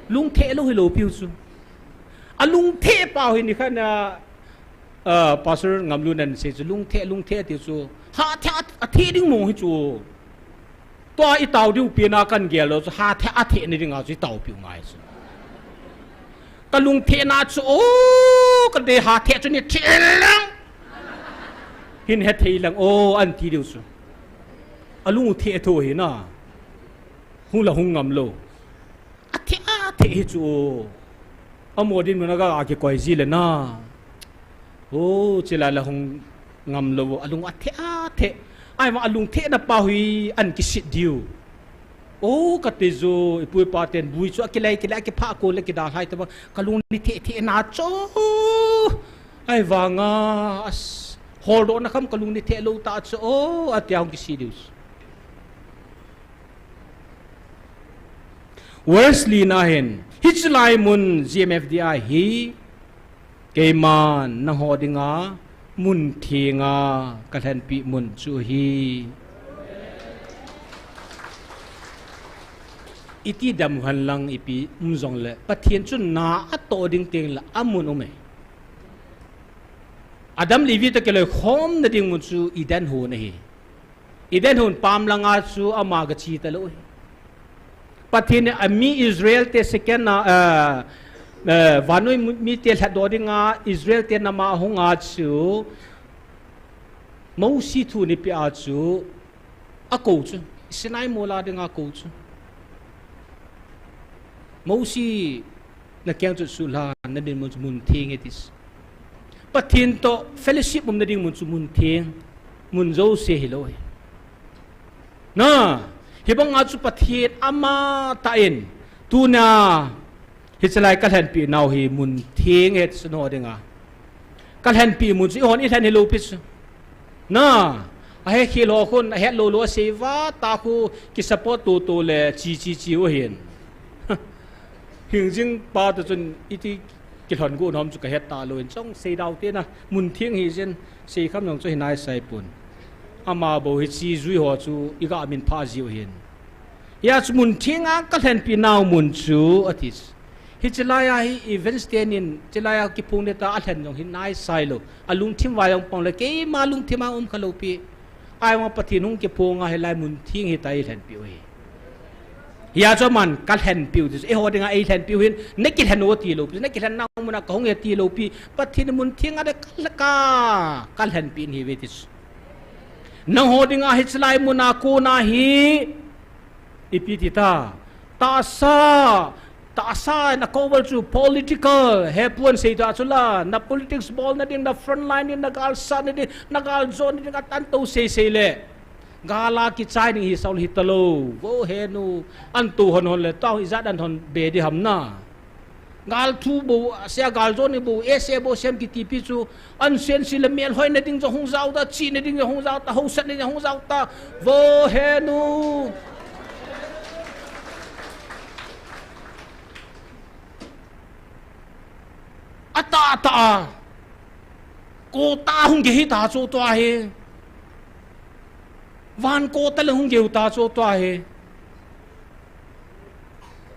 Lung theh lou hi lou piu chu. Alung theh pau hi nikhat na, ah, Pastor Ngamlun in asei chu, lung theh, lung theh tiu chu. Ha theh, a, atheh ding mong hi chu. Tua i tao diu pi na kan gel lou chu, ha theh, atheh ni ding a chu i tao piu ngai chu. Ka lung theh na chu, oh, ka de ha theh chu ni theh lang. Hin hethei lang, oh, an ti diu chu. Alung theh tho hi na. Hung la hung ngam lou. Atheh, atheh hi chu. Amo dinmun a ga kikoi ji le na. Oh, chilai la hung ngam lou, alung atheh, atheh. Ahivang alung theh na pau hi an kisit diu. Oh, ka ti chu, i pu i pa ten bui chu akilai, kilai, akipha ko le kidalhai ta ba. Ka lung ni theh, theh na chu. Ahivanga, as, holdoh na kham ka lung ni theh lou ta chu. Oh, ati a hung kisit diu. Verse li na hin, hiche lai mun G M F D I hi, keiman nangho dinga mun thenga ka lhenpi mun chu ahi. Iti dam hen lang ipi um jongle, Pathen chun na atoh ding teng le amun um e. Adam le Evi toh kiloikhomna ding mun chu Eden hon ahi. Eden hon pam langa chu ama gache talou hi. Pathen in ami Israel te second na, eh, eh, vannoi mi, mite lhatdoh dinga Israel te nama ahunga chu Mosi thu ana pe a chu akou chu, Sinai mol a dinga akou chu. Mosi, na keng chu suhlha, na dinmun chu mun theng ahi ti chu. Pathen toh fellowship umna ding mun chu mun theng, mun jouse hilou ahi. Na, hibanga chu Pathen amatah in, tuna, hiche lai ka lhenpi nau hi mun theng ahi ti chu nangho dinga. Ka lhenpi mun chu eihon i lhen hilou pi chu. Na, ahe khel ho khun, ahet lou lou asei uva, ta khu ki support to to le, chi chi chi u hin. Hingjing pa toh chun iti kilhon gu nom chu ka het talou in, chong sei dau te na, mun theng hi jin, sei kham jong chu hi nai sai pon. Ama bou hi chi jui ho chu i ga min pha jiu hin. Hia chu mun thenga ka lhenpi nau mun chu ati. Hiche lai a hi events te nin, hiche lai a kiphong le ta a lhen jong hi nai sai lou. A lungthim vai jong pang le keima lungthim a um kha lou pi. Ahivang Pathen hung kiphong a hilai mun theng hi ta i lhenpi u hi. Hia chu aman ka lhenpi u ti chu. Eiho dinga ei lhenpi u hin, na kilhen u ti lou pi. Na kilhen nau mun a ka hung e ti lou pi. Pathen mun theng a de ka, ka, ka lhenpi in hi ve ti chu. Nangho dinga hiche lai mun a kona hi, ipi ti ta. Tahsa, tahsa in a cover chu political, he puan sei ta chu la, na politics bolna ding, na front line ding, na gal satna ding, na gal jona ding, atan to sei sei le. Gal a kichai ding hi sao le hi talou. Vo henu, an tou hon hon le, tao ijat an hon be di ham na. Gal thu bou, sia gal jo ni bou, ese bou sem kiti pi chu, an sen si le mel hoi na ding jo hung jao ta, chi na ding jo hung jao ta, ho sat na ding jo hung jao ta. Vo henu. Ata, ata. Ko ta hung ke hi ta chu tua hi. Van ko ta le hung ke ta chu tua hi.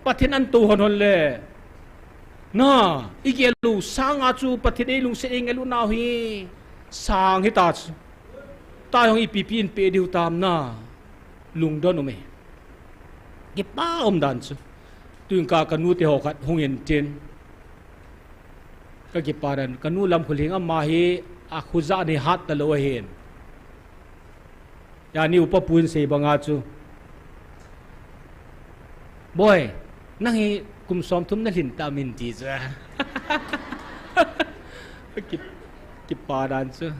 Pathen an tou hon hon le. Na, i ke lu sang a chu Pathen ei lungset ei ngel u nau hi. Sang hi ta chu. Ta hung ipi pi in pe diu tam na. Lungdon um e. Kipa um dan chu. Tuin ka, ka nu te ho khat hung in tin. Ka kipa dan, ka nu lam khulhing ama hi a khuza ni hat ta lo ahin. Ya ni upa puin sei banga chu. Boy, nang hi kum som thum na lhin ta min ti chu. Ki, kipa dan chu.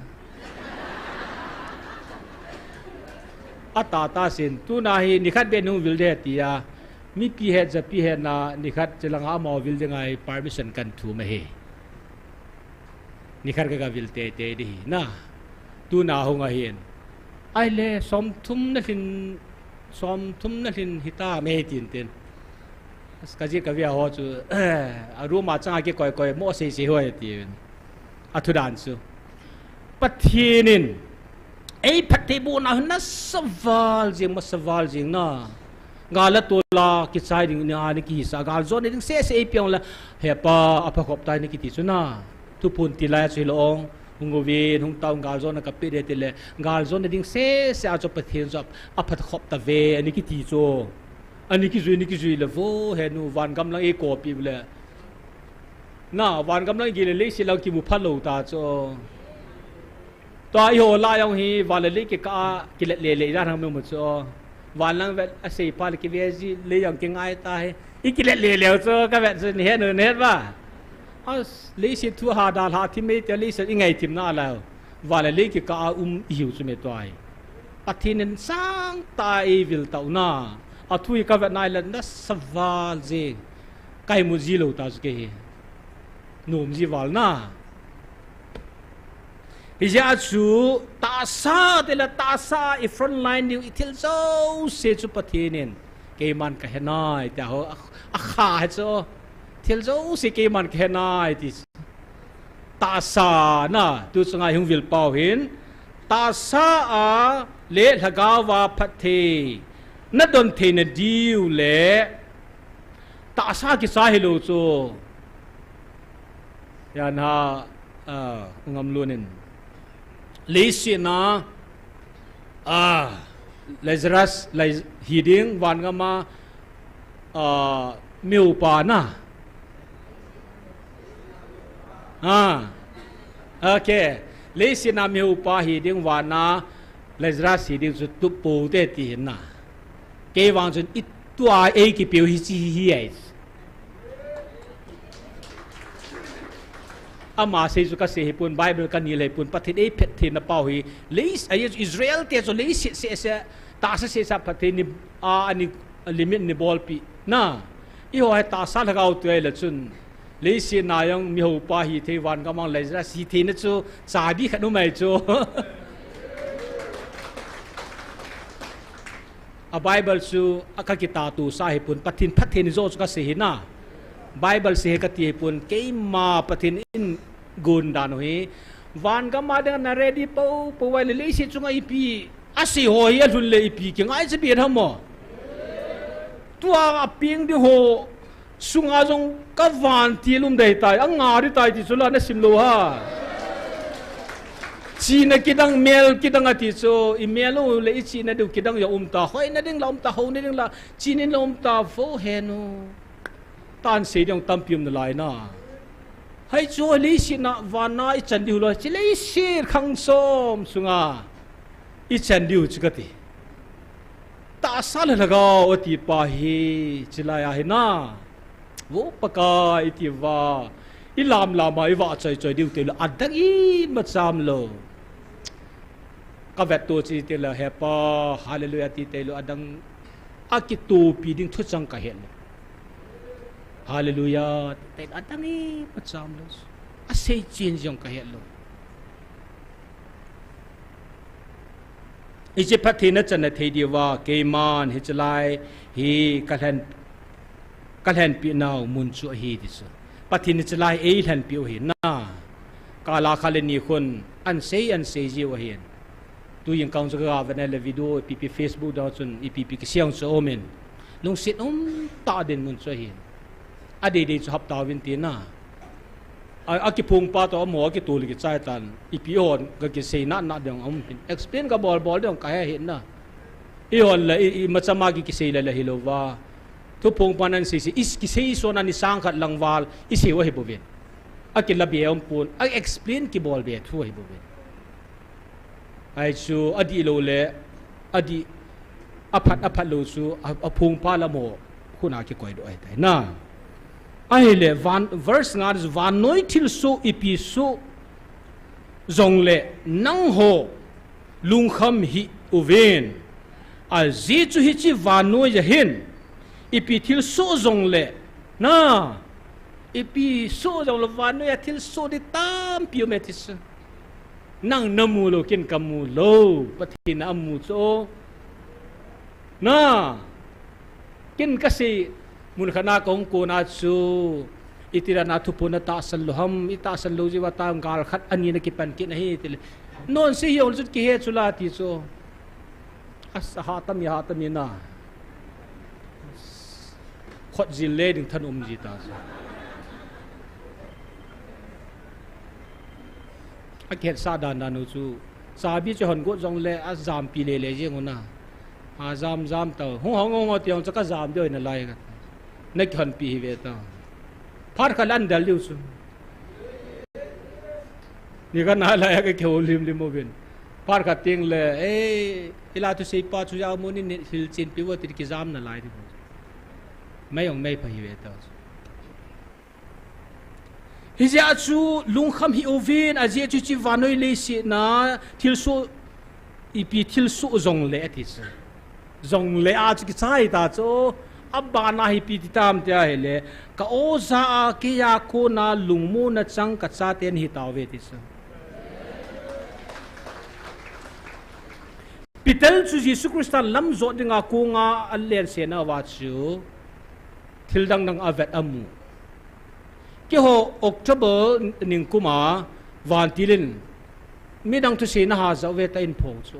A ta ta sin, tuna hi nikhat be nung vil de ti a. Mipi het, japi het na, nikhat chilang a mau vil de ngai permission kan thu ma hi. Nikhat ka ka vil te te di hi na. Tuna hung ahin. Ai le, som thum na lhin, som thum na lhin hi ta me tin tin. Ka ji ka via ho chu, a room a chang a ki koi koi mo sei sei ho ti. A thu dan chu. Pathen in. Ei phatthei bohna hi nasa val jing, masa val jing na. Gal a tol a kichai ding ni a ni kisa. Gal jo na ding sese ei piang le. He pa, a pha khop tai ni kiti chu na. Thuphon ti lai chu hi lo ong. Hung uvin, hung tao gal jo na ka pe de ti le. Gal jo na ding sese a chu Pathen chu a pha khop ta ve, a ni kiti chu. A ni kijui, ni kijui le vo, henu van gam lang ei ko pi le. Na, van gam lang i gei le leiset lang kimu pha lo ta chu. Tua i ho la jong hi, van le lei kikah a, kilet le le dan hang me mu chu. Van lang vet a sei pa le kive ji le jong kingai ta hi. I kilet le le chu, ka vet chu ni het nu, ni het ba. A leiset thu ha da la thi me te leiset i ngai thim na la. Van le lei kikah a um i hiu chu me tua hi. Pathen in sang ta ei vil tau na. A thu i ka vet nai le nasa val jing. Kai mu ji lo ta chu ke hi. Nom ji val na. Hijeh a chu tahsa te le tahsa i front line diu i thil jouse chu Pathen in. Keiman ka he nai, tia ho, a, a kha he chu. Thil jouse keiman ka he nai, ti. Tahsa na, tu chunga hung vil pau hin. Tahsa a le lhagao a phatthei. Na don thei na diu le. Tahsa kisa hi lo chu. Yan ha, a, ngam lunin. Leiset na, a, Lazarus, Laz-, hi ding, van gam a, a, mi upa na. A, okay. Leiset na mi upa hi ding, van a, Lazarus hi ding chu tup pou te ti hin na. Kei vang chun i tua ei kipiu hi chi hi ai. Ama sei chu ka sei hi pun, Bible ka ni le pun, Pathen ei phatthei na pau hi, lei, a Israel te chu leiset se se, tahsa se sa phatthei ni, a, ani limit ni bolpi. Na, i ho hai tahsa lhagao tu ai la chun, leiset na jong mi upa hi thei van gam a Lazarus hi thei na chu, chabi khat nu mai chu. A Bible chu a ka kitah tu sa hi pun, Pathen phatthei ni jo chu ka sei hi na. Bible sei hi ka ti hi pun, keima Pathen in gun dan u hi. Van gam a ding na ready pou, pou vai le leiset chunga ipi. A sei ho hi a lhun le ipi, kingai cha bi tham mo. Tua a ping ding ho. Sunga jong ka vantil um dei tai, a nga di tai ti chu la na sim lo ha. China kidang, mel kidang a ti chu, i mel u le i china diu kidang jong um ta, hoi na ding la um ta, ho na ding la, chinin la um ta, vo henu. Tan sei ding tampi um na lai na. Hai chu leiset na, van na i chan diu lo, chi leiset khang som sunga. I chan diu chu ka ti. Tahsa le lhagao a ti pa hi, chi lai a hi na. Vo Pakai i ti va. I lam lam a i va choi choi diu te lo. A dang i ma cham lo. Ka vet to chi tile, He Pa, hallelujah ti tei lou, adang a kitopi ding thuchang ka het lou. Hallelujah ti tei lou, adang imacha umlou. Asei chen jong ka het lou. Hiche phattheina channa thei diuva, keiman hiche lai hi ka lhen, ka lhenpi nau mun chu ahi ti chu. Pathen hiche lai eilhenpi u ahi na. Kal a khat le ni khun, ahin sei, ahin sei jiu ahin. Tujing kang chu ka ga vet na le video, ipi ipi Facebook dang chun, ipi ipi kisei jong chu aumin. Lungset umtah dinmun chu ahin. Adei dei chu hapta uvin tina. A, akiphong pa toh amaho akitol kichai tan. Ipi hon, ka kisei na na ding aum hin. Explain ka bol bol ding ka he hin na. Eihon le, i, imacha ma ki kisei le le hilouva. Thuphong pan ahin sei sei, i kisei sona ni sang khat lang val, isei u ahi bouvin. Akila be um pon, a explain kibol be thu ahi bouvin. Ahi chu, adih lou le, adih, aphat, aphat lou chu, a, aphong pa le amaho, khun a kikoi doh ahi tai na. Ahile, van, verse nga chu, vannoi thilsoh, ipi soh, jongle, nangho, lungkham hih uvin. Ajeh chu hiche vannoi a hin, ipi thilsoh jongle, na, ipi soh jongle, vannoi a thilsoh ding tampi um e ti chu. Nang na mu lou, ken ka mu lou, Pathen in amu chu. Na, ken ka sei, mun khat na ka hung kon a chu, iti dan a thuphon na tahsan lou ham, i tahsan lou jeh uva tam gal khat ani na kipan kit ahi, tile. Non sei hi ol jut kihe chu la ti chu. As, aha tam i, aha tam i na. Khut jin le ding thanom ji ta chu. Akihet sa dan dan u chu. Chabi chu hon got jongle ajampi le le jeng u na. Ajam jam tau. Hung hong hong ti hong chu ka jam diu na lai ka. Na kihonpi hi ve ta. Phat khat le ahin del diu chu. Ni ka na lai a ka kihou lim lim uvin. Phat khat teng le, eh, i la thusei pa chu jao mo ni, ni hilchen pi u ti kijam na lai di mo. Mei ong mei pha hi ve ta. Hijeh a chu lungkham hih uvin, ajeh chu hiche vannoi leiset na thilsoh, ipi thilsoh jongle ati chu. Jongle a chu kichai ta chu, abana hi ipi ti tam tia hile, ka oja a kei a kona lungmonna chang ka chaten ahi tauve ti chu. Peter chu Jesu Christa lam jot dinga konga alense nauva chu, thil dang dang avet amu. Keiho October ningkum a vantil in midang thusei na ha jao ve ta in phong chu.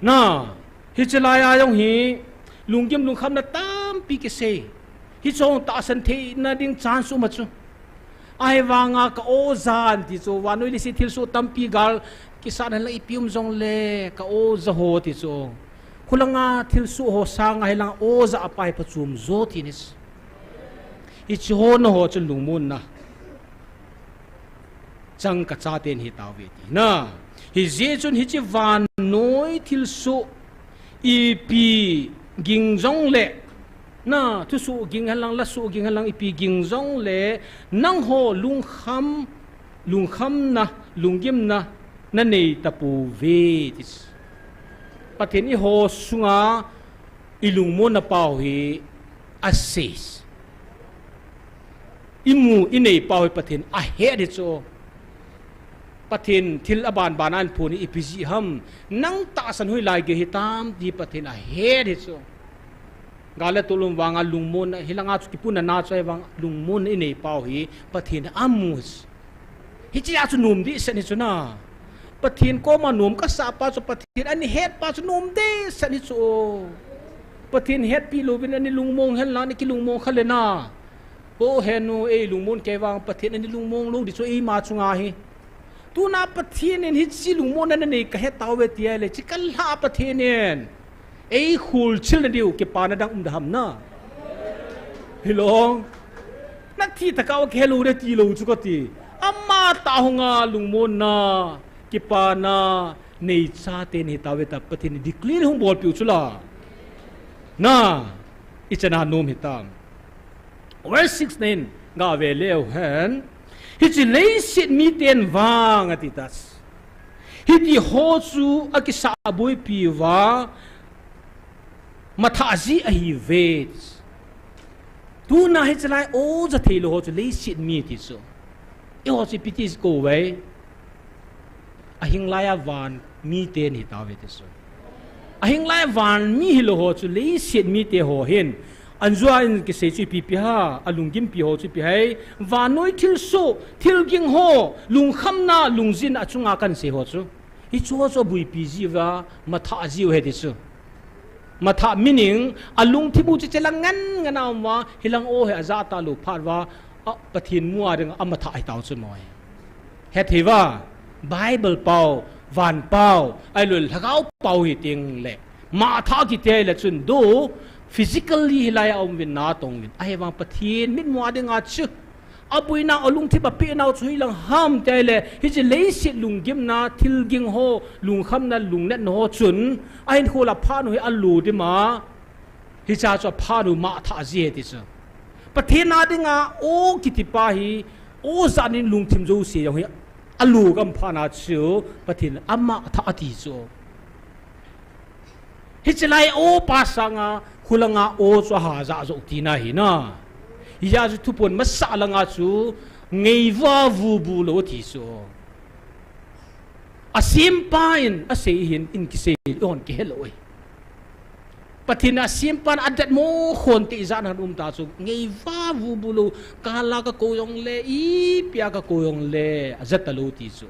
Na, hiche lai a jong hi, lunggim lungkhamna tampi kisei. Hiche jong tahsan theina ding chance um a chu. Ahivanga ka oja an ti chu, vannoi leiset thilsoh tampi gal kisat hen lang ipi um jongle, ka oja ho ti chu. Khulanga thilsoh ho sanga hilang oja a pa hi phachom jo ti ni. Hiche ho na ho chun lungmonna chang ka chaten ahi tauve ti. Na, hijeh chun hiche vannoi thilsoh ipi ging jongle, na, thusoh ging hen lang, lasoh ging hen lang, ipi ging jongle, nangho lungkham, lungkhamna, lunggimna, na nei tapouve ti. Pathen in eiho sunga i lungmonna pau hi asei. I mu, i nei pau hi Pathen ahet hi chu. Pathen thil aban ban a aphon hi ipi jeh ham. Nang tahsan hoilai gei hitam ti Pathen ahet hi chu. Gal le tol um vanga lungmonna, hilanga chu kipunna na chu ahivang lungmonna i nei pau hi Pathen amu hi. Hiche a chu nom dehset hi chu na. Pathen koma nom kasah pa chu, Pathen ana het pa chu nom dehset hi chu. Pathen hetpi louvin ana lungmong hen lang, ana kilungmong kha le na. O henu, ei lungmon kei vang Pathen ana lungmong lou ding chu eima chunga hi. Tuna Pathen in hiche lungmonna na nei kahe tauve ti ahile, hiche kalha Pathen in ei kholchilna diu kipana dang um da ham na. Hilou. Na thi tah a kahe lou de ti lou chu kati. Ama tah hunga lungmonna, kipana, nei chaten ahi tauve tia Pathen in declare hung bolpeh u chu la. Na, ichan a nom hitam. Verse six na hin gave leu hen. Hiche leiset miten vang ati tai. Hiti ho chu akisah boipi uva, mathah ji ahiuve. Tuna hichelai o ja theilou ho chu leiset mi ti chu. Eiho chu ipi ti kou uve. Ahing laiya van mite ihi tauve ti chu. Ahing laiya van mi hilou ho chu leiset mite ho hin. Anjua in kisei chu ipi ipi ham, alunggimpi ho chu ipi ham. Vannoi thilsoh, thilging ho, lungkhamna, lungjin achunga kahin sei ho chu. Hiche ho chu abuipi jiuva, mathah jiu ahi ti chu. Mathah meaning, alungthim u chu hichelang ngen ngen a um uva, hilang o hi ajah talou phat uva, a, Pathen mu a dinga amathah ahi tau chu mo. Hethei uva, Bible pao, van pao, ahilouleh lhagao pao hi tengle. Mathah kiti le chun do, physically hilaiya um uvin natong uvin. Ahivang Pathen mitmu a dinga chu. Abuinau alungthim a apehnau chu hilang ham tile, hiche leiset lunggimna, thilging ho, lungkhamna, lungnatna ho chun, ahinkho a phat u hi alo dima, hiche chu aphat u mathah ji ahi ti chu. Pathen a dinga o kiti pa hi, o jat in lungthim jouse jong hi, alo gam phat na chu, Pathen amathah ati chu. Hichelai o pa sanga, khulanga o chu aha jah jou tina ahi na. Hijeh a chu thuphon masa langa chu, ngeiva vubu lou ati chu. Asempa in, asei hin, in kisei, hon kihe lou e. Pathen asempa in adatmo khon te ijat ham um ta chu, ngeiva vubu lou, kala kakou jongle, ipia kakou jongle, ajat talou ti chu.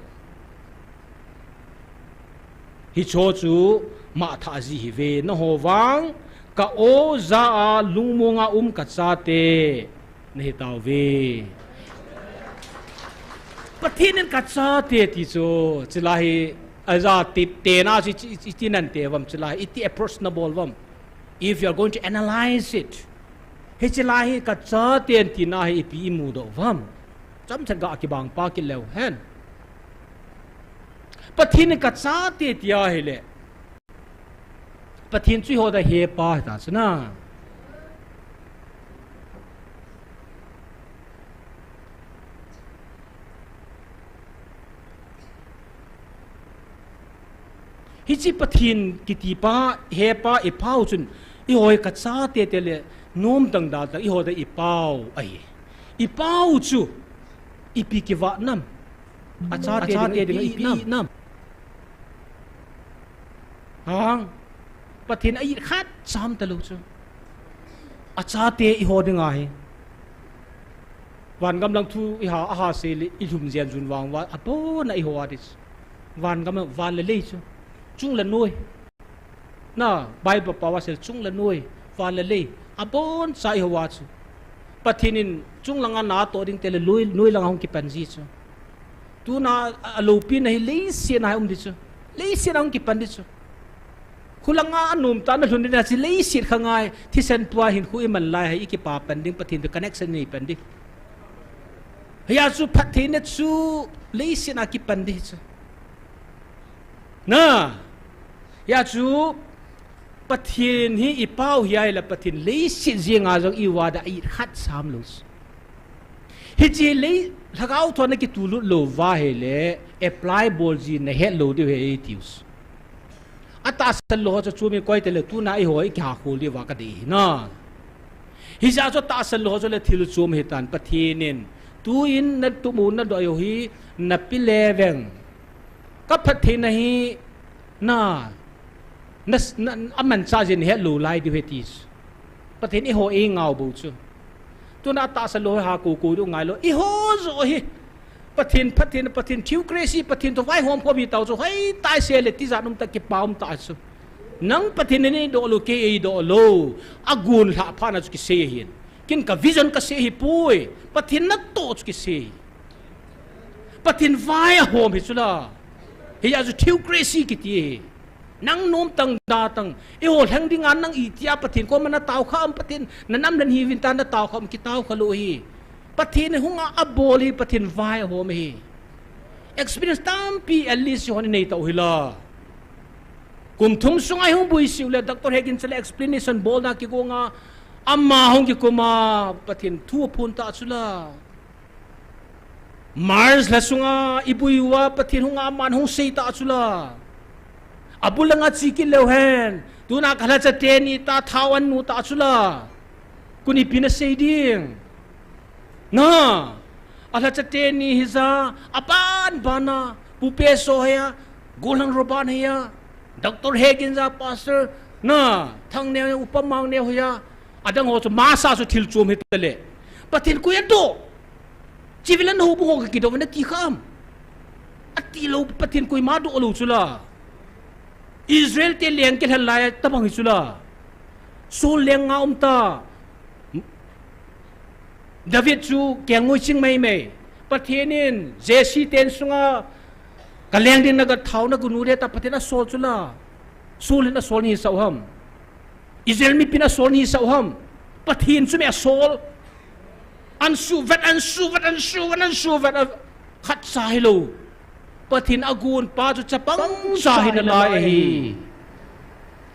Hiche ho chu mathah ji ahiuve, nangho vang, ka o ja a lungmonga um kachate, nahi tauve. Pathen in kachate ti chu, chulai hi, aja ti, tena chu, iti, iti, iti nante uvam, chulai hi, iti approach nabol uvam. If you are going to analyze it, hiche lai hi kachate tina hi ipi imudoh uvam. Chomcha ga kibang pa kit leu hen. Pathen in kachate tia ahile. Pathen chu eiho dia hepa ahi ta chu na. Hiche Pathen kiti pa, hepa ipau chun, eiho hi kachate tile, nom dang da dang, eiho dia ipau ahi. Ipau chu, ipi kivah nam. Achate, achate dinga ipi, ipi nam. Hang, Pathen a it khat cham talou chu. Achate eiho dinga hi. Van gam lang thu iha, aha seile, ilhum jen jun vang uva, abon a eiho a ti chu. Van gam, van le lei chu. Chung le noi. Na, Bible pao a seile, chung le noi. Van le lei. Abon cha eiho a chu. Pathen in chung langa natoh ding tile, noi, noi langa hung kipan ji chu. Tuna a, aloupina hi leiset a hi um di chu. Leiset a hung kipan di chu. Khulanga anom tah a nalhun ding ahi, leiset kha ngai, thisan pua hinkho iman lai hi, ikipa pan ding, Pathen to connection inei pan ding. Hia chu phattheina chu leiset a kipan ding chu. Na, hia chu Pathen hi ipau hi ahile Pathen leiset jenga jong iva dia it khat sam lou chu. Hiche lei, lhagao thon a kitulut lou va ahile, apply bol ji nahet lou diu ahi tiu chu. Atahsan lou ho chu chumi koi tile tuna eiho ikihakhol diuva kadei ahi na. Hijeh a chu atahsan lou ho chu le thil chom ahitan Pathen in. Tuin natup u nadoh u hi napi le veng. Ka phattheina hi na, na, na, amanchah jin het lou lai diu ahi ti chu. Pathen eiho eingao bou chu. Tuna atahsan lou ho ha kou kou diu ngai lou. Eiho joh hi. Pathen, Pathen, Pathen, theocracy, Pathen to vaihom khom hi tau chu, hoi, tai se le, tijat um ta, kipa um ta chu. Nang Pathen in eidoh lou, kei eidoh lou. Agon lhah phat na chu kisei ahin. Ken ka vision kasei ahipoi. Pathen natoh chu kisei. Pathen vai ahom hi chu la. Hia chu theocracy kiti ahi. Nang nom tang da tang. Eiho lheng dinga nang itia Pathen koma natao kha am Pathen. Nanam lhen hiuvin ta natao kha am kitao kha lou ahi. Pathen hunga abol hi Pathen vai ahom ahi. Experience tampi at least hon inei tau hi la. Kum thum sunga ihung bui siu le Doctor Hagin chule explanation bolna kigonga ama hung kikoma Pathen thu aphon ta chu la. March lha sunga i bui uva Pathen hunga aman hung sei ta chula. Abul langa chi kit leu hen. Tuna ka lhacha teni ta thao an nu ta chula. Kuni pi na sei ding. Na. A lhacha teni hi za. Aban bana. Pu Peso hia. Golang Roban hia. Doctor Hegin za pastor. Na. Thang neo upa mang neo hia. Adang ho chu masa chu thil chom hi ta le. Pathen koi a do. Chivilan ho bu ho ka kido na ti kham. Ati lo Pathen koima do lo chula. Israel te leng ke lhalai tabang hi chula. Saul leng nga um ta. David chu kengoi ching mai mai. Pathen in Jesse ten sunga ka leng din na ka thao na gunu de ta Pathen a sol chula. Saul in a sol ni sau ham. Israel mipin a sol ni sau ham. Pathen chu me a sol. An su vet, an su vet, an su vet, an su vet, a khat sa hi lo. Pathen a gun pa chu chapang sa hi na lai ahi.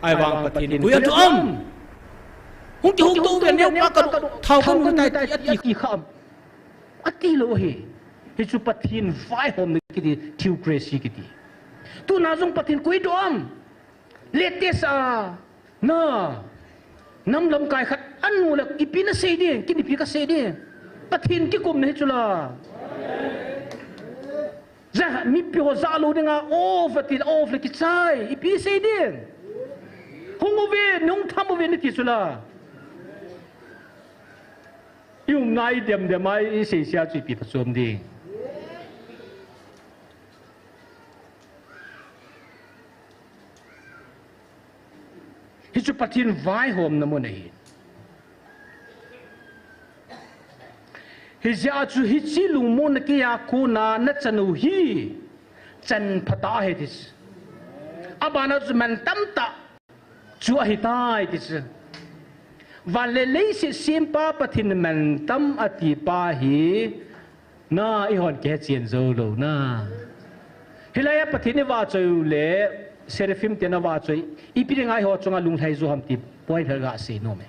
Ai vang Pathen koi a do am. Hung ki hung to ve neo pa ka thao ka nu tai ti a ti kham. A ti lo hi. Hi chu Pathen vaihom na kiti theocracy kiti. Tuna jong Pathen koi do am. Latest a, na, nam lamkai khat anu la, ipi na sei ding, kin ipi ka sei ding. Pathen kikum na hi chula. Za, mipi ho za lo dinga, of atin, of le kichai, ipi sei ding. Hung uve, nung tham uve na ti chula. I um nai dem dem ai, i sei sia chu ipi phachom ding. Hichu Pathen vaihomna mun ahi. Hijeh a chu hiche lungmonna keiya kona nachan u hi chan phatah ahi ti chu. Abana chu mantam tah chu ahitai ti chu. Van le leiset sempa Pathen mantam ati pa hi Na, eihon kihechen jou lou na. Hilai a Pathen i vahchoi u le, Seraphim ten avahchoi, ipi dinga eiho chunga lunglhai jou ham ti point khat gasei nom e.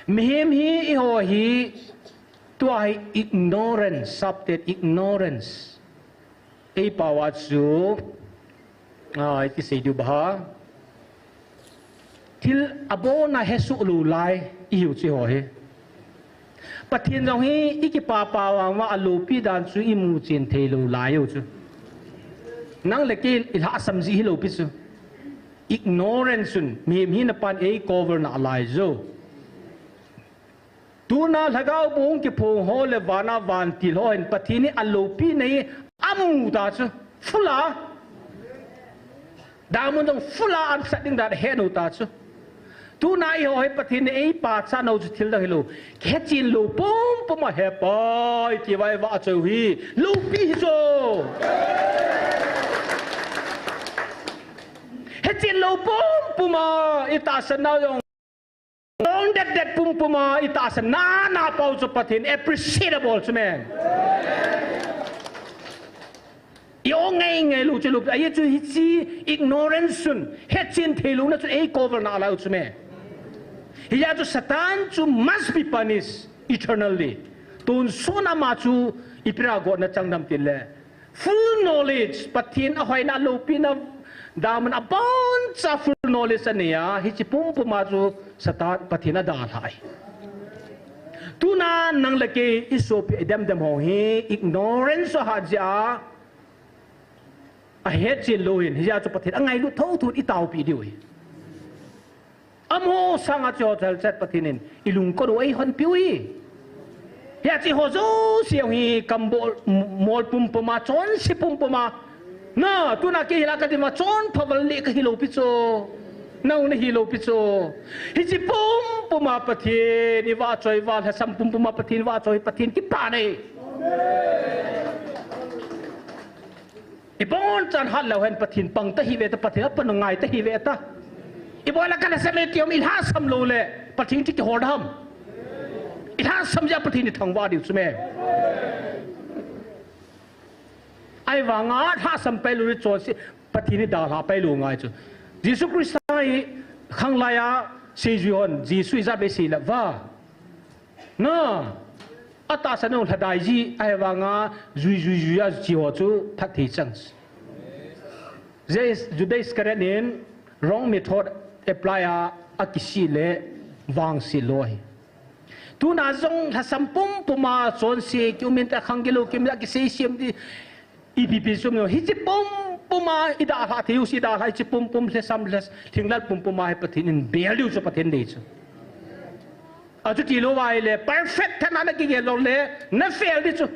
Mihem hi eiho hi, tua hi ignorance, sapte ignorance. Eipao a chu, a, iti sei diu ham. Thil abona hesoh lou lai, ihiu chu eiho hi. Pathen jong hi, ikipah pah vang uva, aloupi dan chu imu chen thei lou lai u chu. Nang le kei ilhahsam ji hilou pi chu. Ignorance un, mihem hina pan eicover nalai jou. Tuna lhagao bung kiphong ho le vana vantil ho hin Pathen hi aloupina hi amu ta chu. Full a. Damun jong full a ansat ding dan ahet u ta chu. Tuna eiho hi Pathen in eipachat nau chu thil dang hilou. Kihechen lou pumpum a He Pai ti uva eivahchoi u hi. Loupi hi chu. Hechen lou pumpum a itahsan nau jong. Ong det det pumpum a itahsan nana pau chu Pathen appreciate abol chu me. I-ong ngai ngai lou chu lou. Ahi chu hiche ignorance un, hechen thei louna chun eicover nalai u chu me. Hijeh a chu Satan chu must be punished eternally. Tonsot a ama chu ipi a gotna chang dem tile. Full knowledge, Pathen ahoina, aloupina, damun aboncha full knowledge anei a, hiche pumpum a chu Satan Pathen adalhai. Tuna nang le kei isopi idem dem ho hi ignorance ahat jeh a, ahetchen lou hin, hijeh a chu Pathen angailut thouthou in itaopi diu ahi. Amaho sanga chu hotel chat Pathen in ilungkot u eihonpiu hi. Hijeh a chu eiho jouse hi kambol mol pumpum a, chonse pumpum a. Na, tuna kei hilai a kadin uva chonpha val le kahi lou pi chu. Nau nahi lou pi chu. Hiche pumpum a Pathen ivahchoi uva, lhasam pumpum a Pathen ivahchoi, Pathen kipah nei. Ibonchan hat leu hen Pathen pang ta hi ve ta, Pathen apan ngai ta hi ve ta. Ibola kana sa me ti um ilhahsam lou le, Pathen chu kihol dem. Ilhahsam jeh a Pathen ithangvah diu chu me. Ahivanga lhahsam pai lou le chonse, Pathen idalha pai lou ngai chu. Jesu Christa hi khanglai a seijui hon, Jesu ijat vei sei le uva. Na. Atahsan u lhadai ji, ahivanga jui, jui, jui a chi ho chu phatthei chang. Judas, Judas Iscariot in wrong method apply a, akisih le vangset lou ahi. Tuna jong lhasam pumpum a chonse kium in, akhang gilou kium in, akisei sem di, ipi pi sum lo. Hiche pumpum a idalha thei u, idalha hiche pumpum lhasam lhas, thinglhang pumpum a hi Pathen in bel diu chu Pathen dei chu. Achuti lou vai le, perfect thana nakigel lou le, na fail di chu.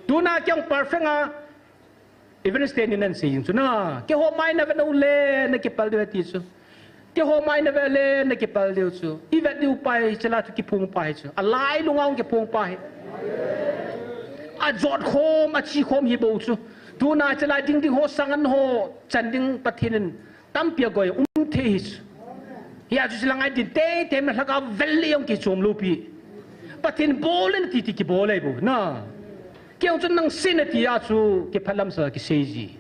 Tuna kei jong perfect a, Evangelist teni nan sei jing chu na. Keiho mai na vet u le, nakipal diu ahi ti chu. Keiho mai na vet le, nakipal diu chu. I vet diu pa hi, hiche lai thu kiphong pa hi chu. Alailung a hung kiphong pa hi. Ajot khom, achi khom hi bou chu. Tuna hiche lai ding ding ho, sangan ho, chan ding Pathen in tampi agoi um thei hi chu. Hia chu hiche lang a i din teitei, malhak a vel le jong kichom lou pi. Pathen bol in ti ti kibol ahi bou na. Kei jong chun nang sei in ati a chu kiphat lam sa kisei ji.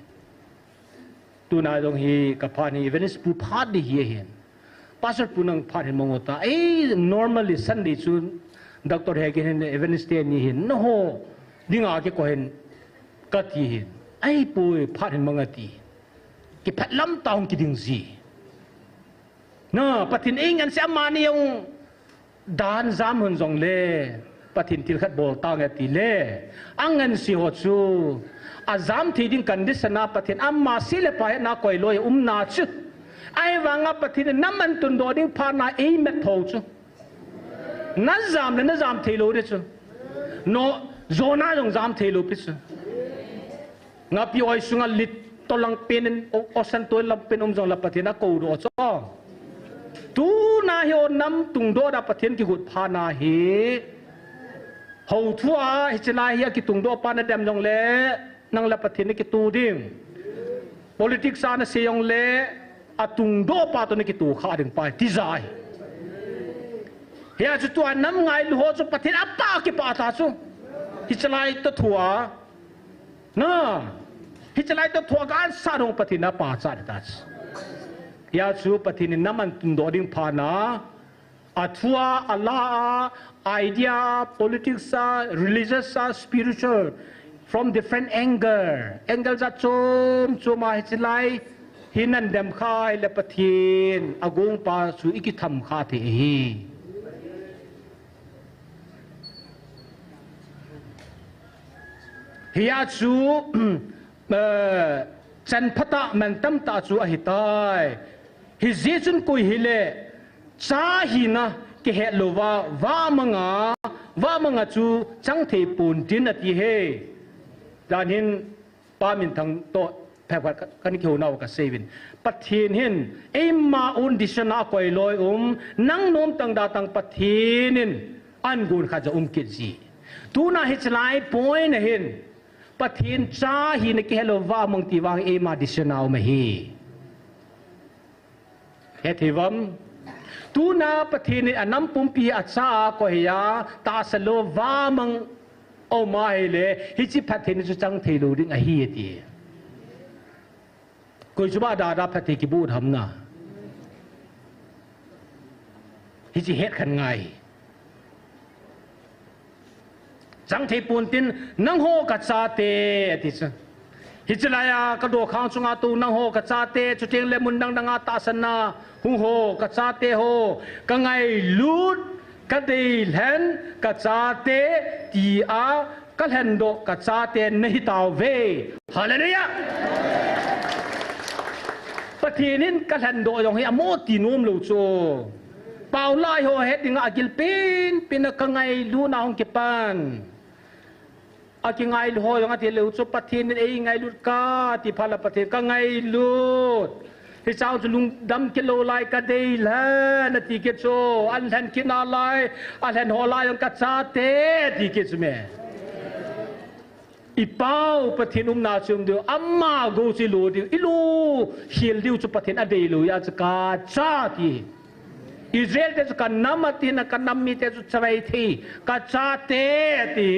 Tuna jong hi kaphat hi Evangelist pu phat di hi ahin. Pastor pu nang phat hin mong u ta. Ei, normally Sunday chu Doctor Hegin hin Evangelist teni hin, nangho dinga kikoi hin kati hin. Ei pu, phat hin mang ati. Kiphat lam tah hung kiding ji. Na, Pathen ei nganse, amani jong dan jam hon jong le, Pathen thil khat bol tange ti le, anganse ho chu ajam thei ding condition a Pathen ama seh le pha hetna koi lou a um na chu. Ahivanga Pathen in nam ahin tundoh ding phat na eimat thou chu. Na jam le na jam thei lou di chu. No, Jonah jong jam thei lou pi chu. Ngapi oi sunga lit to lang pen in, o, ocean to lang pen um jong le Pathen in akou doh chu. Tuna hi o nam tungdoh a Pathen kigot phat na hi. Hou thu a, hiche lai hi akitungdoh pa nadem jong le, nang le Pathen nakito ding. Politics a nasei jong le, atungdoh pa toh nakito kha ding pa, ti jeh ahi. Hia chu tua nam ngailu ho chu Pathen apah kipah ta chu. Hiche lai toh thu a. Na, hiche lai toh thu a ka answer dong Pathen in apachat ta chu. Hia chu Pathen in nam ahin tundoh ding phat na, athu a, ala a, idea a, politics a, religious a, spiritual, from different angle. Angle jat chom chom a hiche lai hi nan dem kha le Pathen agong pa chu i kitham kha thei ahi. Hia chu, eh, chan phatah mantam tah chu ahitai. Hijeh chun koi hile, cha hina kihet louva, vahmang a, vahmang a chu chang thei pon tin ati e. Dan hin Pa Minthang toh phabep khat ka, kana kihou nau kasei uvin. Pathen hin eima own decision a koi loi um, nang nom tang da tang Pathen in ahin gon kha jong um kit ji. Tuna hiche lai point a hin, Pathen cha hina kihet lou vahmang ti vang eima decision a um ahi. Hethei uvam. Tuna Pathen in anam pumpi acha a koi a, tahsa lou vahmang aum ahile, hiche phattheina chu chang thei lou ding ahi ati. Koi chu ba da da phatthei kiboh ham na. Hiche het khen ngai. Chang thei pon tin, nangho kachate, ati chu. Hiche lai a kadokhang chunga tou nangho kachate, chuteng le mun dang dang a tahsan na hung ho kachate ho, kangailut, kadeilhen, kachate, tia kalhendoh kachate nahi tauve. Hallelujah! Pathen in kalhendoh jong hi amo ti nom lou chu. Paulai ho het dinga agil pen pen a kangailut na hung kipan. Akingailu ho jong ati leu chu Pathen in eingailut kati phat le Pathen kangailut. Hichang chu lungdam kit lou lai kadeilhen ati kit chu. Ahin lhen kit nalai, alhen ho lai jong kachate ati kit chu me. I Pau Pathen umna chu um diu, ama gou chu ilu diu, ilu khel diu chu Pathen adei lou a chu kacha ti. Israel te chu kanam ati na, kanam mite chu chavai thei, kachate ati.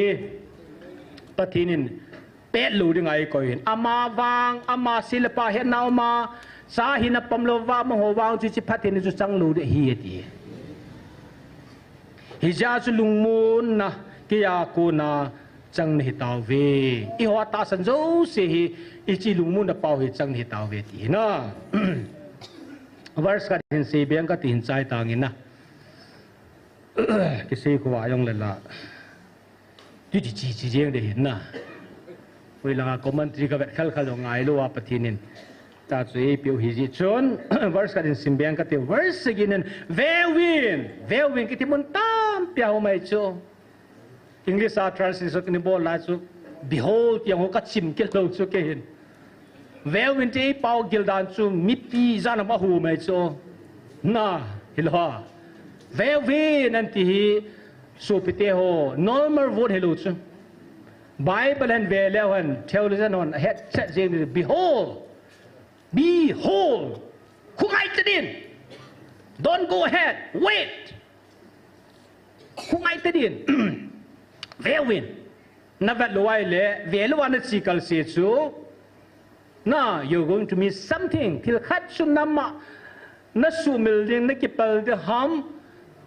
Pathen in pet lou dinga eikoi hin. Ama vang, ama seh le pha hetna uma, cha hina pom lou vahmang ho vang chu hiche phattheina chu chang lou ding ahi ati. Hijeh a chu lungmonna, Kei a kona chang nahi tauve. Eiho tahsan jouse hi, hiche lungmonna pau hi chang nahi tauve ti hi na. Verse khat hin sei beng kati hin chai tang in na. Kisei kho a jong le la. Ti ti chi chi jeng de hin na. Hoilanga commentary ka vet khel khel jong ngai lou a Pathen in. Ta chu eipeu hi ji chun, verse khat in sim beng kati, verse sagi nin, veuvin, veuvin kiti mun tampi a um ahi chu. English a translation ni bol lai chu, behold, ti jong ka chim kit lou chu kei hin. Veuvin ti pao gil dan chu, mipi ijat ham a um ahi chu. Na, hilou a. Veuvin anti hi, sopite ho, normal word hilou chu. Bible hin ve leu hen, theologian hon, het chet jeng ni, behold, behold, khongai ta din. Don't go ahead, wait. Khongai ta din. Veuvin. Na vet lou ahile, ve lou a na chi kal se chu. Na, you're going to miss something. Thil khat chu nama, na sumil ding, na kipal ding ham,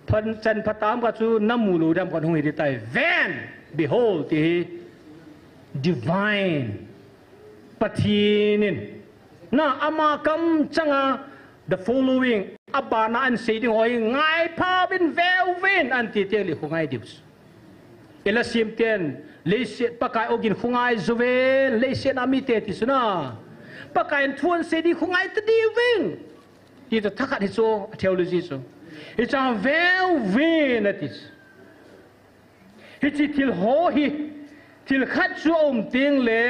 phan chan phatam khat chu na mu lou ding ham khat hung hi ding tai. Ven, behold, ti hi divine. Pathen in. Na, ama kamchanga, the following, abana ahin sei ding ho hi ngai pha uvin, veuvin, anti teng le khongai diu. Ela sim ten, leiset Pakai ogin khongai jouvin, leiset a mite ti chu na. Pakai in thu ahin sei ding khongai ta diuvin. Ti chu thakhat hi chu, theology chu. Hichang veuvin ati chu. Hiche thil ho hi, thil khat chu aum teng le,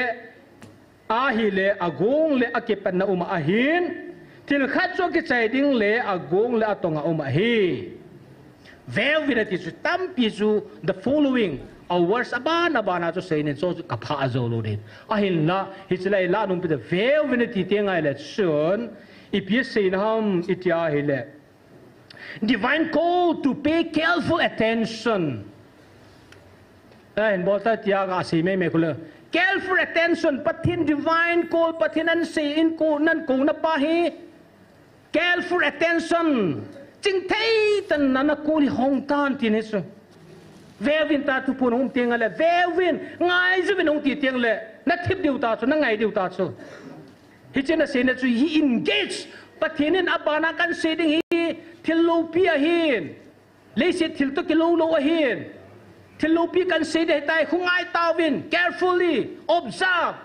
ahile, agong le akipatna um ahin, thil khat chu akichai ding le, agong le atong a um ahi. Veuvin ati chu tampi chu, the following, a verse aban aban a chu seina chu kapha jou lou ding. Ahinla, hiche lai la nung pi ta veuvin ati teng ahile chun, ipi seina ham iti ahile. Divine call to pay careful attention. Ahin bol ta tia ka sei mei mei kule. Careful attention, Pathen divine call, Pathen ahin sei in ko nan ko na pa hi. Careful attention. Chingthei tah in na call hi hong tan ti ni chu. Veuvin ta thuphon hung teng le. Veuvin, ngai jouvin hung ti teng le. Na thip diu ta chu, na ngai diu ta chu. Hiche na seina chu hi engage. Pathen in abana kahin sei ding hi thil loupi ahin. Leiset thil toh kilou lou ahin. Thil loupi kahin sei ding ahitai, khongai tauvin, carefully, observe,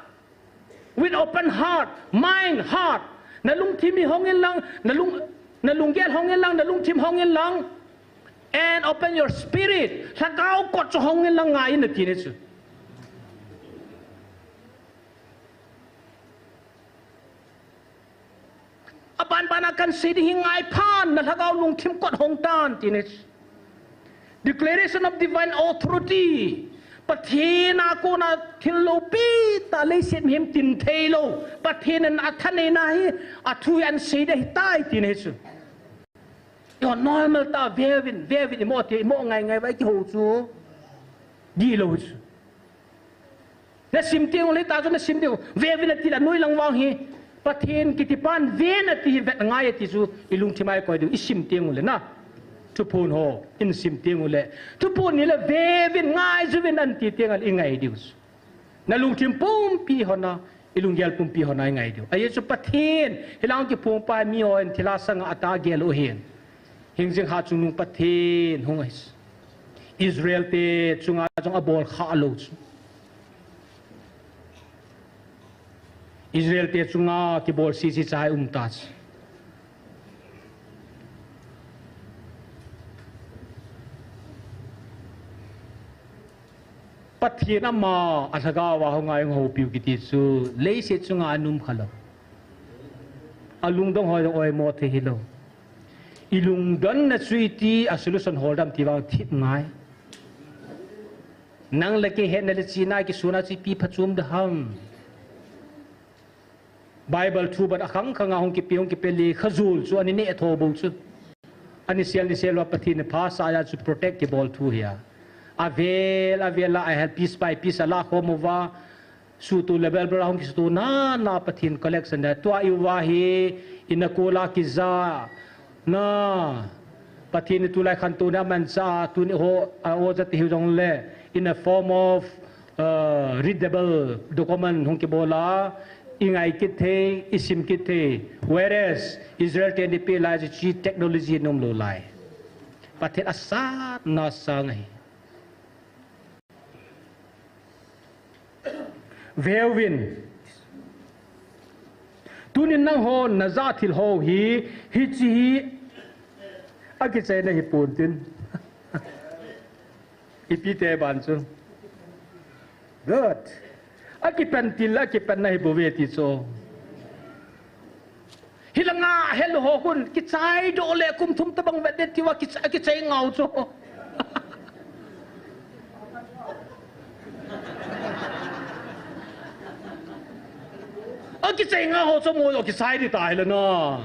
with open heart, mind, heart. Na lungthim hi hong in lang, na lung, na lunggel hong in lang, na lungthim hong in lang. And open your spirit. Lhagao kot chu hong in lang ngai in ati ni chu. Aban ban a kahin sei ding hi ngai phan, na lhagao lungthim kot hong tan ti ni. Declaration of divine authority. Pathen a kona thil loupi tah leiset mihem tin thei lou. Pathen in athaneina hi, athu hi ahin sei ding ahitai ti ni chu. Eiho normal tah a veuvin, veuvin imo ti, imo ngai ngai uva kihou chu. Dihlou chu. Na sim teng u le ta chu na sim teng u. Veuvin ati le anoi lang vang hi. Pathen kiti pan ven ati hi vet ngai ati chu. I lungthim a i koi diu. I sim teng u le na. Thuphon ho. In sim teng u le. Thuphon ni le veuvin ngai jouvin anti teng le i ngai diu chu. Na lungthim pumpi hon a. I lunggel pumpi hon a i ngai diu. Ajeh chu Pathen. Hilang kiphong pa mi hon thilha sanga atagel u hin. Hingjing Hatchungnung Pathen hung ahi. Israel te chunga jong abol kha lou chu. Israel te chunga kibol sese chai um ta chu. Pathen ama alhagao a hung ngai hung houpiu kiti chu leiset chunga anum kha lou. Alungdong ho jong oimo thei hilou. I lungdonna chu iti a solution hol dem ti vang thip ngai. Nang le kei hetna le chihna kisuna chu ipi phachom dem ham. Bible thu ban akhang khang a hung kipe, hung kipe le khajol chu ani neh tho bou chu. Ani sel ni sel uva Pathen in phasah a chu protect kibol thu hi a. Avel, avel a, a hel piece by piece a la khom uva. Suhtuh le belbel a hung kisuhtuh nana Pathen collection de. Tua i uva hi, i nakol a kija. Na, Pathen in tulai khantouna amanchah a, tuni ho, a, oja ti hiu jongle. in a form of, uh, readable document hung kibol a, i ngai kit thei, i sim kit thei. Whereas Israel ten ipi lai chu chi technology nom lou lai. Pathen asatna sang ahi. Veuvin. Tunin nangho najah thil ho hi, hichi hi akichaina hi pontin. Ipi ti ban chu. Good. Akipan til, akipanna hi bou ve ti chu. Hilanga hel ho khun, kichai doh le kum thum tabang vet le tiuva kichai, kichai ngau chu. Akichai ngau ho chu mo kichai di ta hila na.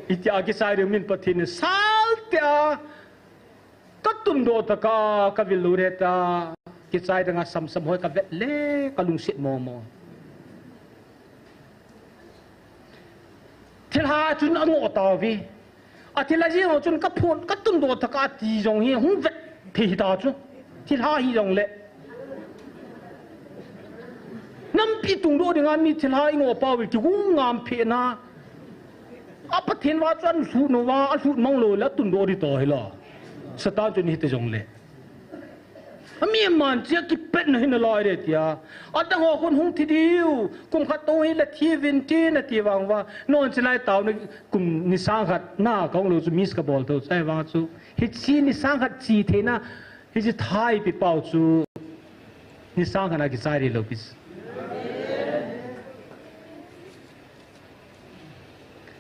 Itia kichai di min Pathen in sal tia. Ka tundoh taka, ka vil lou re ta, kichai danga samsam hoi ka vet le, ka lungset momo. Thilha chun angoh tauve. Athilha jeng ho chun ka phon, ka tundoh taka ti jong hi, hung vet thei hita chu. Thilha hi jong le. Nampi tungdoh dinga mi thilha i ngoh pau ve, kigong ngam phe na. A Pathen va chu an lhut nau va, a lhut mang lou le a tundoh di to hi la. Satan chun hiti jong le. A mi man chia kipetna hi na lai re tia. A dang ho khun hung thi diu. Kum khat to hi la thi vin ti na ti vang va. Non chi lai tau na kum ni sang khat na ka hung lou chu miss ka bol to. Chai vang chu. Hichi ni sang khat chi thei na. Hichi thai pi pau chu. Ni sang khat na kichai ri lou pi.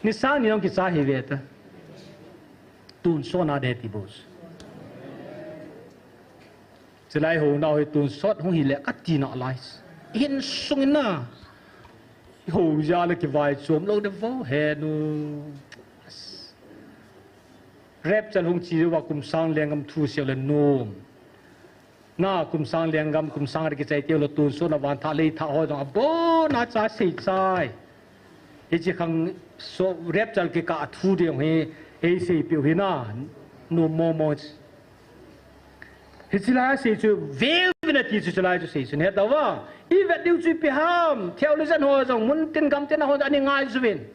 Ni sang ni jong kichai hi ve ta. Tun sot na de ti bou. Chilai ho na hoi tun sot hung hi le ka ti na lai. Hin sung na. Ho ja le kivai chom lou de vo he nu. Rapture hung chi va kum sang lenggam thu sel le nom. Na kum sang lenggam, kum sang ri kichai teu le tun sot na van tha lei tha ho jong abon a cha sei chai. Hichi khang so rapture kikah thu ding hi, ei sei piu hi na, nu mo mo. Hichi lai sei chu, veuvin ati chu, chu lai chu sei chu, he ta va. I vet diu chu ipi ham, theologian ho jong, mun tin gam tin a ho jong, ani ngai juvin.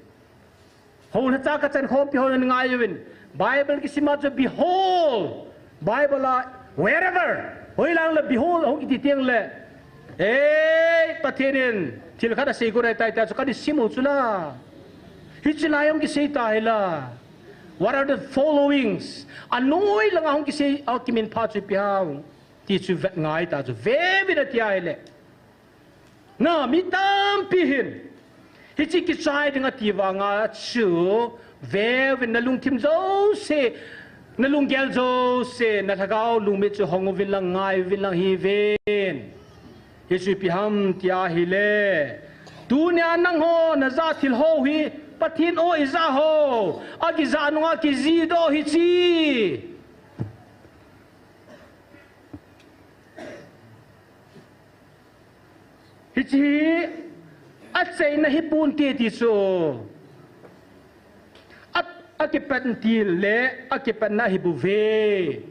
Ho na cha ka chan khompi ho na ngai juvin. Bible kisima chu behold. Bible a wherever. Hoilang le behold, ho kiti teng le. Ei, Pathen in thil khat asei ko rai tai ta chu ka di sim u chu la. Hichi lai hung kisei ta hi la. What are the followings? Anoi langa hung kisei, a kimin pha chu ipi ham. Ti chu vet ngai ta chu. Veuvin ati a hi le. Na, mi tampi hin. Hichi kichai ding ati vanga chu, veuvin na lungthim jouse, na lunggel jouse, na lhagao lungmit chu hong uvin lang ngai uvin lang hi ven. Hichu ipi ham tia hi le. Tunia nangho, na ja thil ho hi, Pathen o i ja ho, a kija nunga kiji doh hichi. Hichi hi achaina hi pon te ti chu. A, akipan til le, akipanna hi bou ve.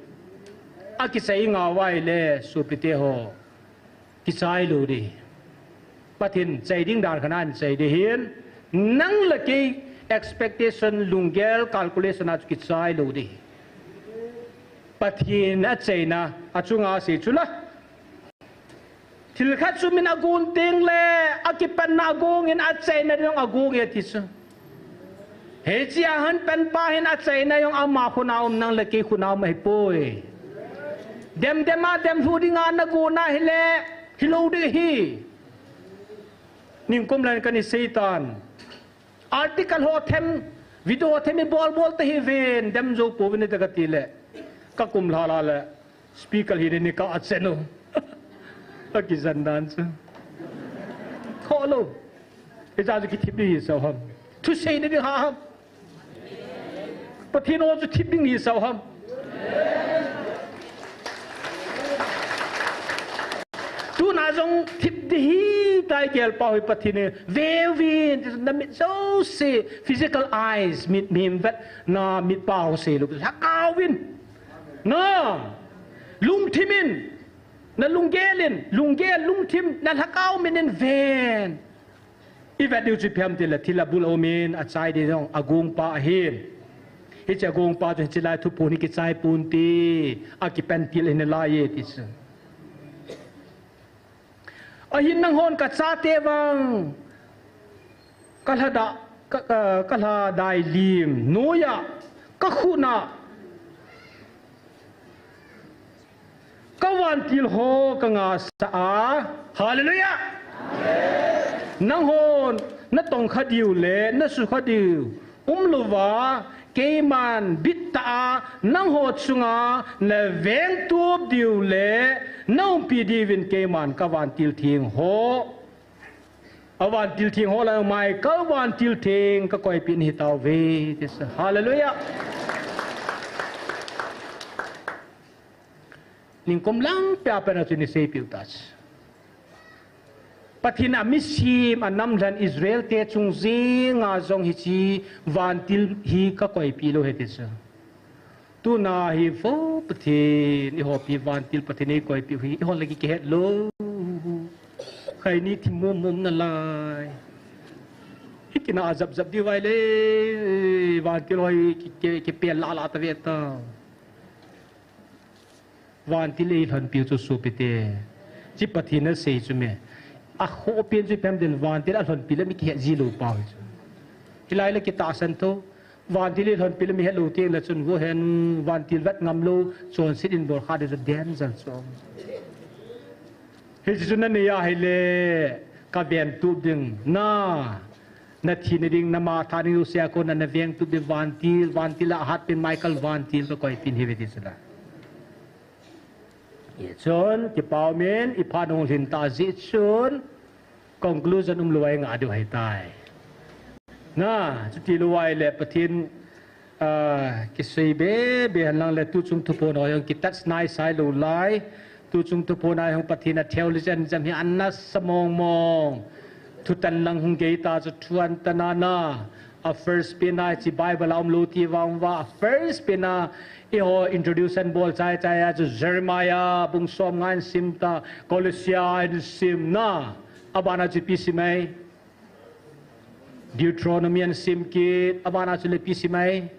Akichai ngau vai le, sopite ho. Kichai lou di. Pathen chai ding dan khat a chai di hin. Nang le kei expectation lunggel calculation a chu kichai lou di. Pathen achaina, achunga sei chu la. Thil khat chu min agon teng le, akipanna agong in achaina ding agong e ti chu. Hichi a hanpan pa hin achaina jong ama khut a um nang le kei khut a um ahi poi. Dem dem a dem lhu dinga na gon a hi le, hi lou ding hi. Ningkum lan kani Satan. Article ho them, video ho them i bol bol te hi ven, dem jou pouvin te ka ti le. Ka kum lha la le. Speaker hi ni ka a chen u. A kijan dan chu. Kho lou. Hicha chu kithip ding hi sao ham. Thusei na ding ha ham. Pathen o chu thip ding hi sao ham. Tuna jong thip ding hi tai gel pa hoi Pathen e. Veuvin, na mit jouse, physical eyes, mit mim vet, na mit pa ho sei lou. Lhagao vin. Na, lungthim in, Na lunggel in, lunggel lungthim, na lhakao min in ven. I vet diu chu ipi ham tile thil abul a um in achai ding jong agongpa ahin. Hiche agongpa chu hiche lai thuphon hi kichai ponte, akipan til ahi nalai e ti chu. Ahin nanghon kachate vang kalhada, ka, ka, kalhadai lim noiya, kakhut na, kavantil ho kangahsah a. Hallelujah! Nanghon natongkha diu le nasukha diu umlouva, keiman bittah a nangho chunga navengtup diu le naumpi diuvin keiman kavantil theng ho, avantil theng ho lah a Michael vantil theng kakoipeh nahi tauve, ti chu. Hallelujah! Ningkum langpeh a pat a chu ina seipeh u ta chu. Pathen in amisem anamlhen Israel te chung jenga jong hiche vantil hi kakoipeh lou ahi ti chu. Tuna hi vo Pathen, eiho pi vantil Pathen in eikoipeh u hi, eihon le ki, kihet lou. Khaini thim mum mum nalai. Hiti na ajap jap diu vai le, vantil ho hi ki, ki, kipel lah lah tave ta. Vantil eilhonpiu chu sopite, hiche Pathen in asei chu me. Akhohpen chu ipi ham itile vantil alhonpi le mi kihet ji lou pau hi chu. Hilai le kitahsan tho. Vantil eilhonpi le mi het lou teng le chun vo hen, vantil vet ngam lou, chonset in bol kha ding chu danger chu. Hiche chu nanei ahile, kaventup ding na. Nathi nading, namatha ding jouse a kona navengtup ding vantil, vantil a ahatpen Michael vantil kakoipeh nahiuve ti chu la. Hichun, kipa um in, iphat hung lhin tah jeh chun, conclusion umlou a ingah diu ahitai. Na, chuti lou ahile Pathen, ah, kisei be be hen lang le tuchung thuphon ho jong kitouch naisai lou lai. Tuchung thuphon a jong Pathen a theology ijat ham hi ana sa mong mong. Thutan lang hung gei ta chu thu an tan ana. A first pen a hiche Bible a umlou ti vang uva, a first pen a eiho introduction bol chai chai a chu Jeremiah bung somnga in sim ta, Colossia in sim na. Aban a chu ipi sim ai? Deuteronomy in sim kit, aban a chu le ipi sim ai?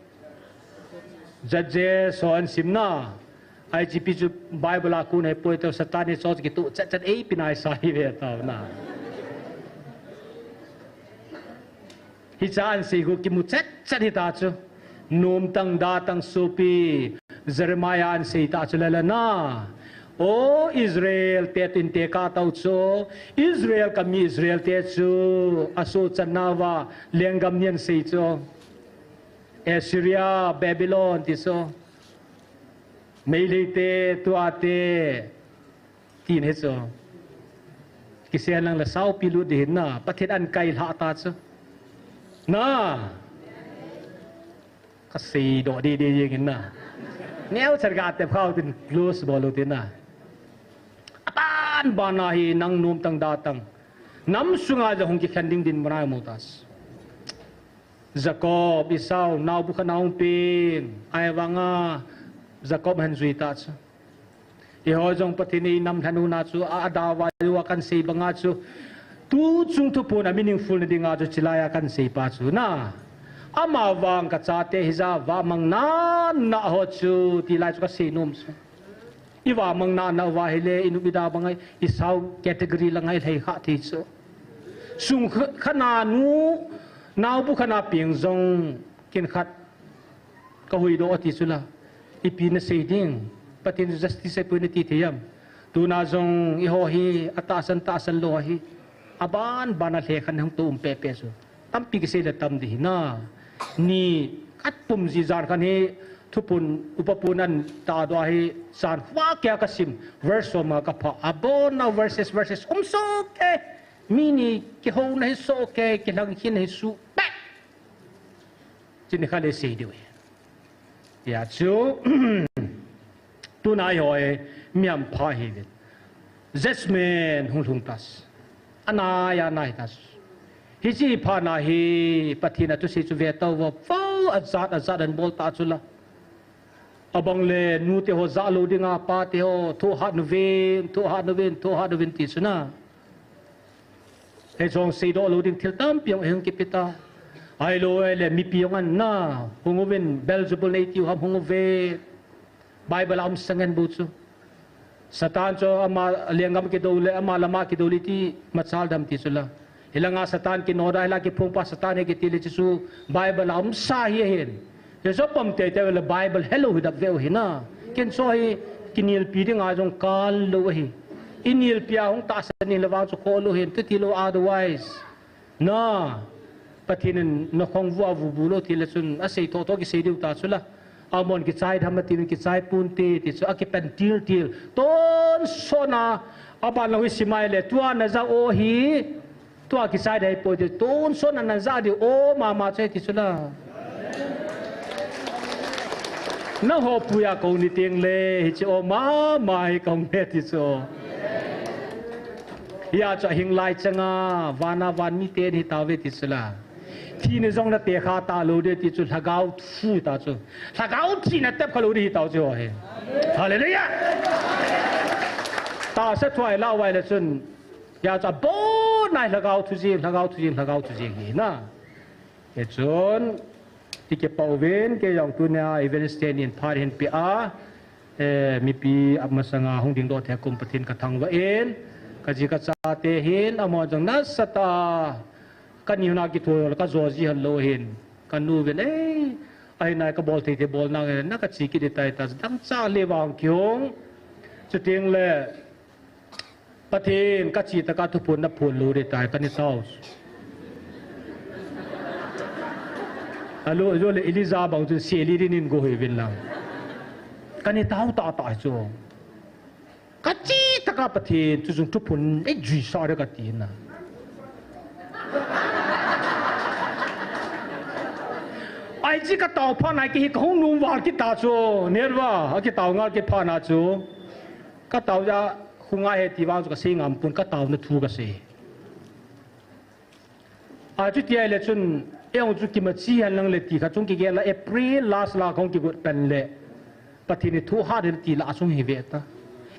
Judges ho in sim na. Hiche ipi chu Bible a kon ahipoi tao, Satan in hicho chu kitoh chet chet eipeh naisai ve tao na. Hiche a ana sei khu kimu chet chet hita chu. Nomtang datang sopi, Jeremiah ana sei ta chu le le na. O Israel te tin tekah tao chu, Israel kami Israel te chu, asoh channa uva lenggam ni ana sei chu. Assyria, Babylon ti chu. Meitei te, tua te, tin hi chu. Kisei lang le saupi lut ding hin na, Pathen in kailhah ta chu. Na. Kasei doh deh deh jeng in na. Neocha katep khao tin close bol u tin na. Aban ban a hi nang nomtang datang. Nam sunga jong hung kikhen ding dinmun a imu ta chu. Jacob, Esau, naobu khat na hung peng. Ahivanga Jacob ahin jui ta chu. Eiho jong Pathen in einamlhen u na chu, a, adau va u a kahin sei banga chu. Tuchung thuphon a meaningful na dinga chu, chulai a kahin sei pa chu na. Amavang kachate hija vamang nana ho chu, tilai chu kasei nom chu. I vamang nana uva hile, i nop i da banga, Esau category langa i lhai kha thei chu. Sung kha, khat na nu, naobu khat na peng jong, ken khat kahuhdoh ati chu la. Ipi nasei ding. Pathen justice ahipoi nati thei am. Tuna jong eiho hi atahsan tahsan lou ahi. Aban ban a lhekhan hung toh um pehpeh chu. Tampi kisei le tam ding hi na. Ni khat pum ji jan khan hi thuphon upa pun ahin tahdoh ahi, jan khat kia kasim. Verse som a kapha. Abon a verses, verses um soh kei. Mi ni kihouna hi soh kei, kilhang khin hi suh peh. Chuni kha le sei diu hi. Hijeh chun, tuna eiho hi, mi hampha ihiuvin. Judgment hung lhung ta chu. Anai, anai ta chu. Hiche phat na hi, Pathen a thusei chu ve tauvo, vo, ajat, ajat ahin bol ta chu la. Abang le nute ho jah lou dinga, pate ho, thohhat uvin, thohhat uvin, thohhat uvin ti chu na. Hiche jong seidoh lou ding thil tampi jong hung kipe ta. Ahilou le mipi jong ana, hung uvin, Beelzebul nei tiu ham, hung uvin. Bible a um sangin bou chu. Satan chu ama lenggam kidou le, ama lama kidou le ti machal dam ti chu la. Hilanga Satan kinoda, hila kiphongpa Satan ahi kiti le chu Bible a um sa hi ahin. Hichu pom teitei le Bible helou hi dap veu hi na. Ken chu hi kinelpi dinga jong kal lou ahi. I nelpi a hung tahsan le vang chu kho lou hin, tu ti lou otherwise. Na, Pathen in na khong vua vu bu lou ti le chun, asei thotho kisei diu ta chu la. Amon kichai tham ati, kichai pon te, ti chu akipan til til. Tonsot na, aban lou hi simai le, tua na jah o hi, tua kichai dai poi ti, tonsot na na jah diu o mama chu ti chu la. Na ho puia kou ni teng le, hiche o mama hi kou ne ti chu. Hia chu ahing lai changa, vana van miten hi tauve ti chu la. Thina jong na tekha talou de ti chu, lhagao thu ta chu. Lhagao thina tep kha lou de hi tau chu ho hi. Hallelujah! Tahsa thu ahi lau vai le chun. Hia chu abon nai lhagao thu jing, lhagao thu jing, lhagao thu jing hi na. Hichun, i kipah uvin, kei jong tunia Evangelist tenin phat hin pia, eh, mipi amasanga hung dingdoh thei kum Pathen ka thangvah in, ka ji ka chate hin, amahon jong nasatah a, ka ni huna kitho le ka jo ji hon lou hin, ka nu vin, ei, ahi nai ka bol thei thei bol nang, na ka chi kit tai ta, dangchah le vang kihong, chuteng le, Pathen, ka chi taka thuphon na phon lou de tai, ka ni tao. Alo, jo le Elijah bang chun seli din in go hi vin lang. Ka ni tao ta ta chu. Ka chi taka Pathen, chu jung thuphon ei jui sa de ka ti na. Ai chi ka tao pha nai ki hi ka hung nung val kita chu. Nerva, a kitao ngal ki pha na chu. Ka tao ja, khunga he ti vang chu ka sei ngam pon, ka taona thu ka sei. A chu ti ai le chun, ei ong chu kimachi han lang le ti kha chung kigel la April last la kong kigot pen le. Pathen ni thu ha del ti la a chung hi ve ta.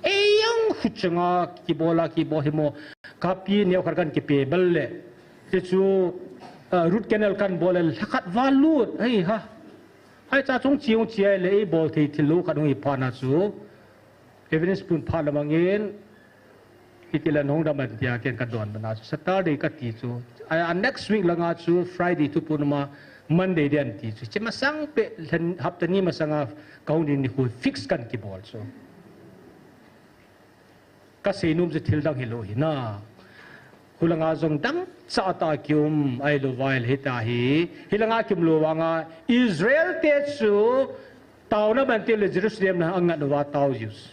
Ei ong khu changa kibol a kibol hi mo. Ka pi neo khar kan kipe bal le. Ti chu, ah, root canal kan bol le lhakhat val lut. Hei ha. Ai cha chung chi ong chi ai le ei bol thei thil lou khat ong hi pha na chu. Evidence pun pha lamangin, hiti la nong dam an tia ken ka don bana chu. Saturday ka ti chu. A, a next week langa chu Friday thuphon ma Monday den ti chu. Chi masang pe hapta ni masanga ka hung ding ni khu fix kan kibol chu. Ka seinom chu thil dang hilou hi na. Hulanga jong dangchah ta kium, ahilou vai le hita hi. Hilanga kium lou vanga Israel te chu taona ban ti le Jerusalem na angat uva tao Jews.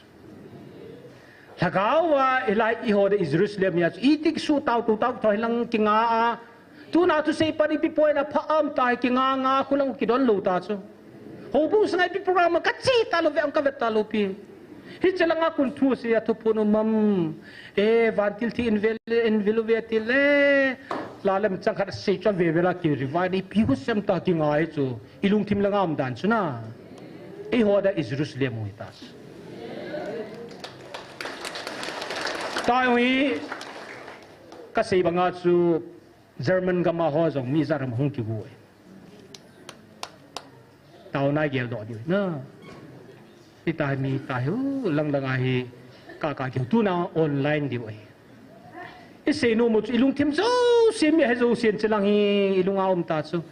Lhagao va ilai i ho de i Jerusalem ya chu. Iti kisu tao tu tao tho hilang kinga a. Tuna thusei pan ipi poi na pha am ta hi kinga nga khu lang kidon lou ta chu. Houbung sanga ipi program ka chi ta lou ve ang ka vet ta lou pi. Hiche langa kun thu sei a thuphon um am. E, vantil thi in vel, in vil ve til le. La lem chang khat sei chon ve ve la ki revive ni pi hu sem ta kinga hi chu. I lungthim langa um dan chu na. Ei ho da i Jerusalem u hi ta chu. Ta hi ka sei banga chu German gam a ho jong mi ijat ham hung kihu e. Taona gel doh diu na. Hita hi mi ta hi u lang lang a hi ka ka kihu tuna online diu e. I seinom u chu i lungthim jouse mi a hi jouse in chilang hi i lunga um ta chu.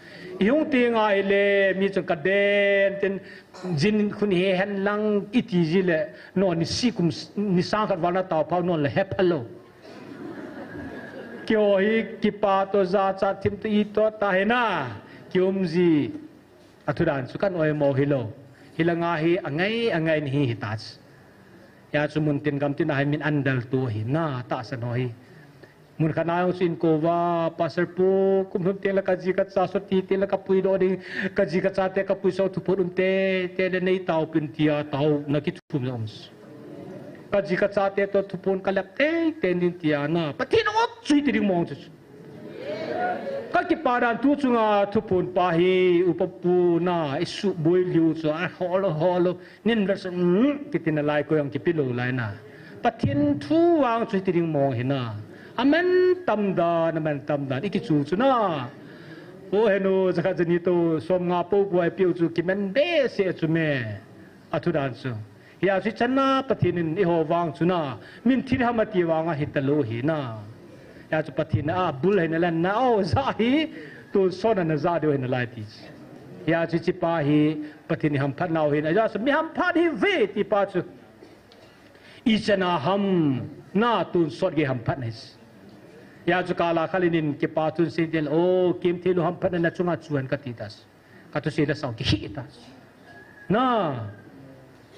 I hung ti ngai le mi chun ka den tin jin khun he hen lang i ti ji le non ni si kum ni sang khat val na tao phau non le he phalo. Keiho hi kipa to jachat thim to i to ta hi na, kium ji. A thu dan chu kan oimo hilou. Hilanga hi angai, angai ni hi hi ta chu. Hia chu mun tin gam tin a hi min an dal tu hi na tahsan ho hi. Mun khat na jong chu in kou va, Pastor pu, kum thum teng le ka ji ka cha sot ti teng le ka puidoh ding, ka ji ka chate ka puiso thuphon um teitei le nei taopin tia taona kithum jong um. Ka ji ka chate to thuphon ka lep teitei ding tia na. Pathen ong ot chu hiti ding mong chu. Ka kipa dan tu chunga thuphon pa hi upa pu na i suboi liu chu a hol hol nin verse, mm, kitin a lai ko jong kipi lou lai na. Pathen thu vang chu hiti ding mong hi na. Aman tam dan, aman tam dan, i kichu chu na. O henu, jakhat jani to, som nga po po ai piu chu kiman behseh chu me. A thu dan chu. Hia chu chana Pathen in eiho vang chu na. Min thil ham ati vang a hita lou hi na. Hia chu Pathen a bul hi na lan na o ja hi. Tun son na ja deu hi na lai ti. Hia chu chi pa hi Pathen i hamphat nau hin. Aja chu mi hamphat hi ve ti pa chu. I chana ham na tun sot ge hamphat na hi. Hia chu kala khalin in kipa thun sin tel o kim thei lou hamphat na na chunga chuan ka ti ta. Ka thusei la sao kihi ta. Na.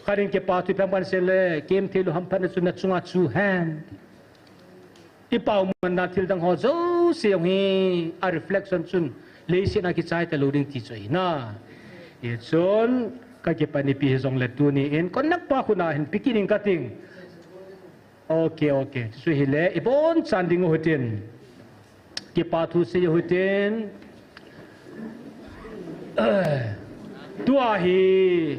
Kharin kipa thu pang pan se le, kim thei lou hamphat na chu na chunga chu hen. I pau man na thil dang ho jouse jong hi, a reflection chun, leiset a kichai ta lou ding ti chu ahi na. Hichun, ka kipan ipi hi jong le tuni in, kon nak pa khu na hin pi kit ning ka ting. Ok, ok. Chu hile, i bon chan ding u hitin. Kipa thu sei u hitin. Tua hi,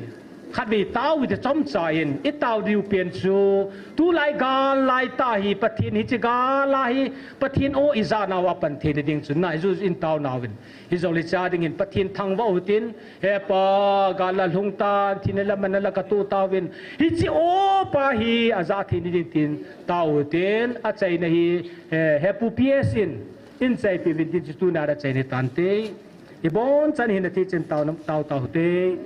khatvei tao u hite chomcha in, i tao diu pen chu, tulai gal lai ta hi, Pathen hiche gal a hi, Pathen o i ja nau a pan thei ding chun na, i ju in tao nau in. Hijong le cha ding in Pathen thangvah u hitin, He Pa, gal la lhung tan, thina la mana la ka tu tauvin. Hiche o pa hi, a ja thei ni ding tin, tao u hitin, a chaina hi, he, he pu P S in, in chaipi uvin tin chu tuna a chaina tante. I bon chan hin a ti chen tao nam, tao tao u hite.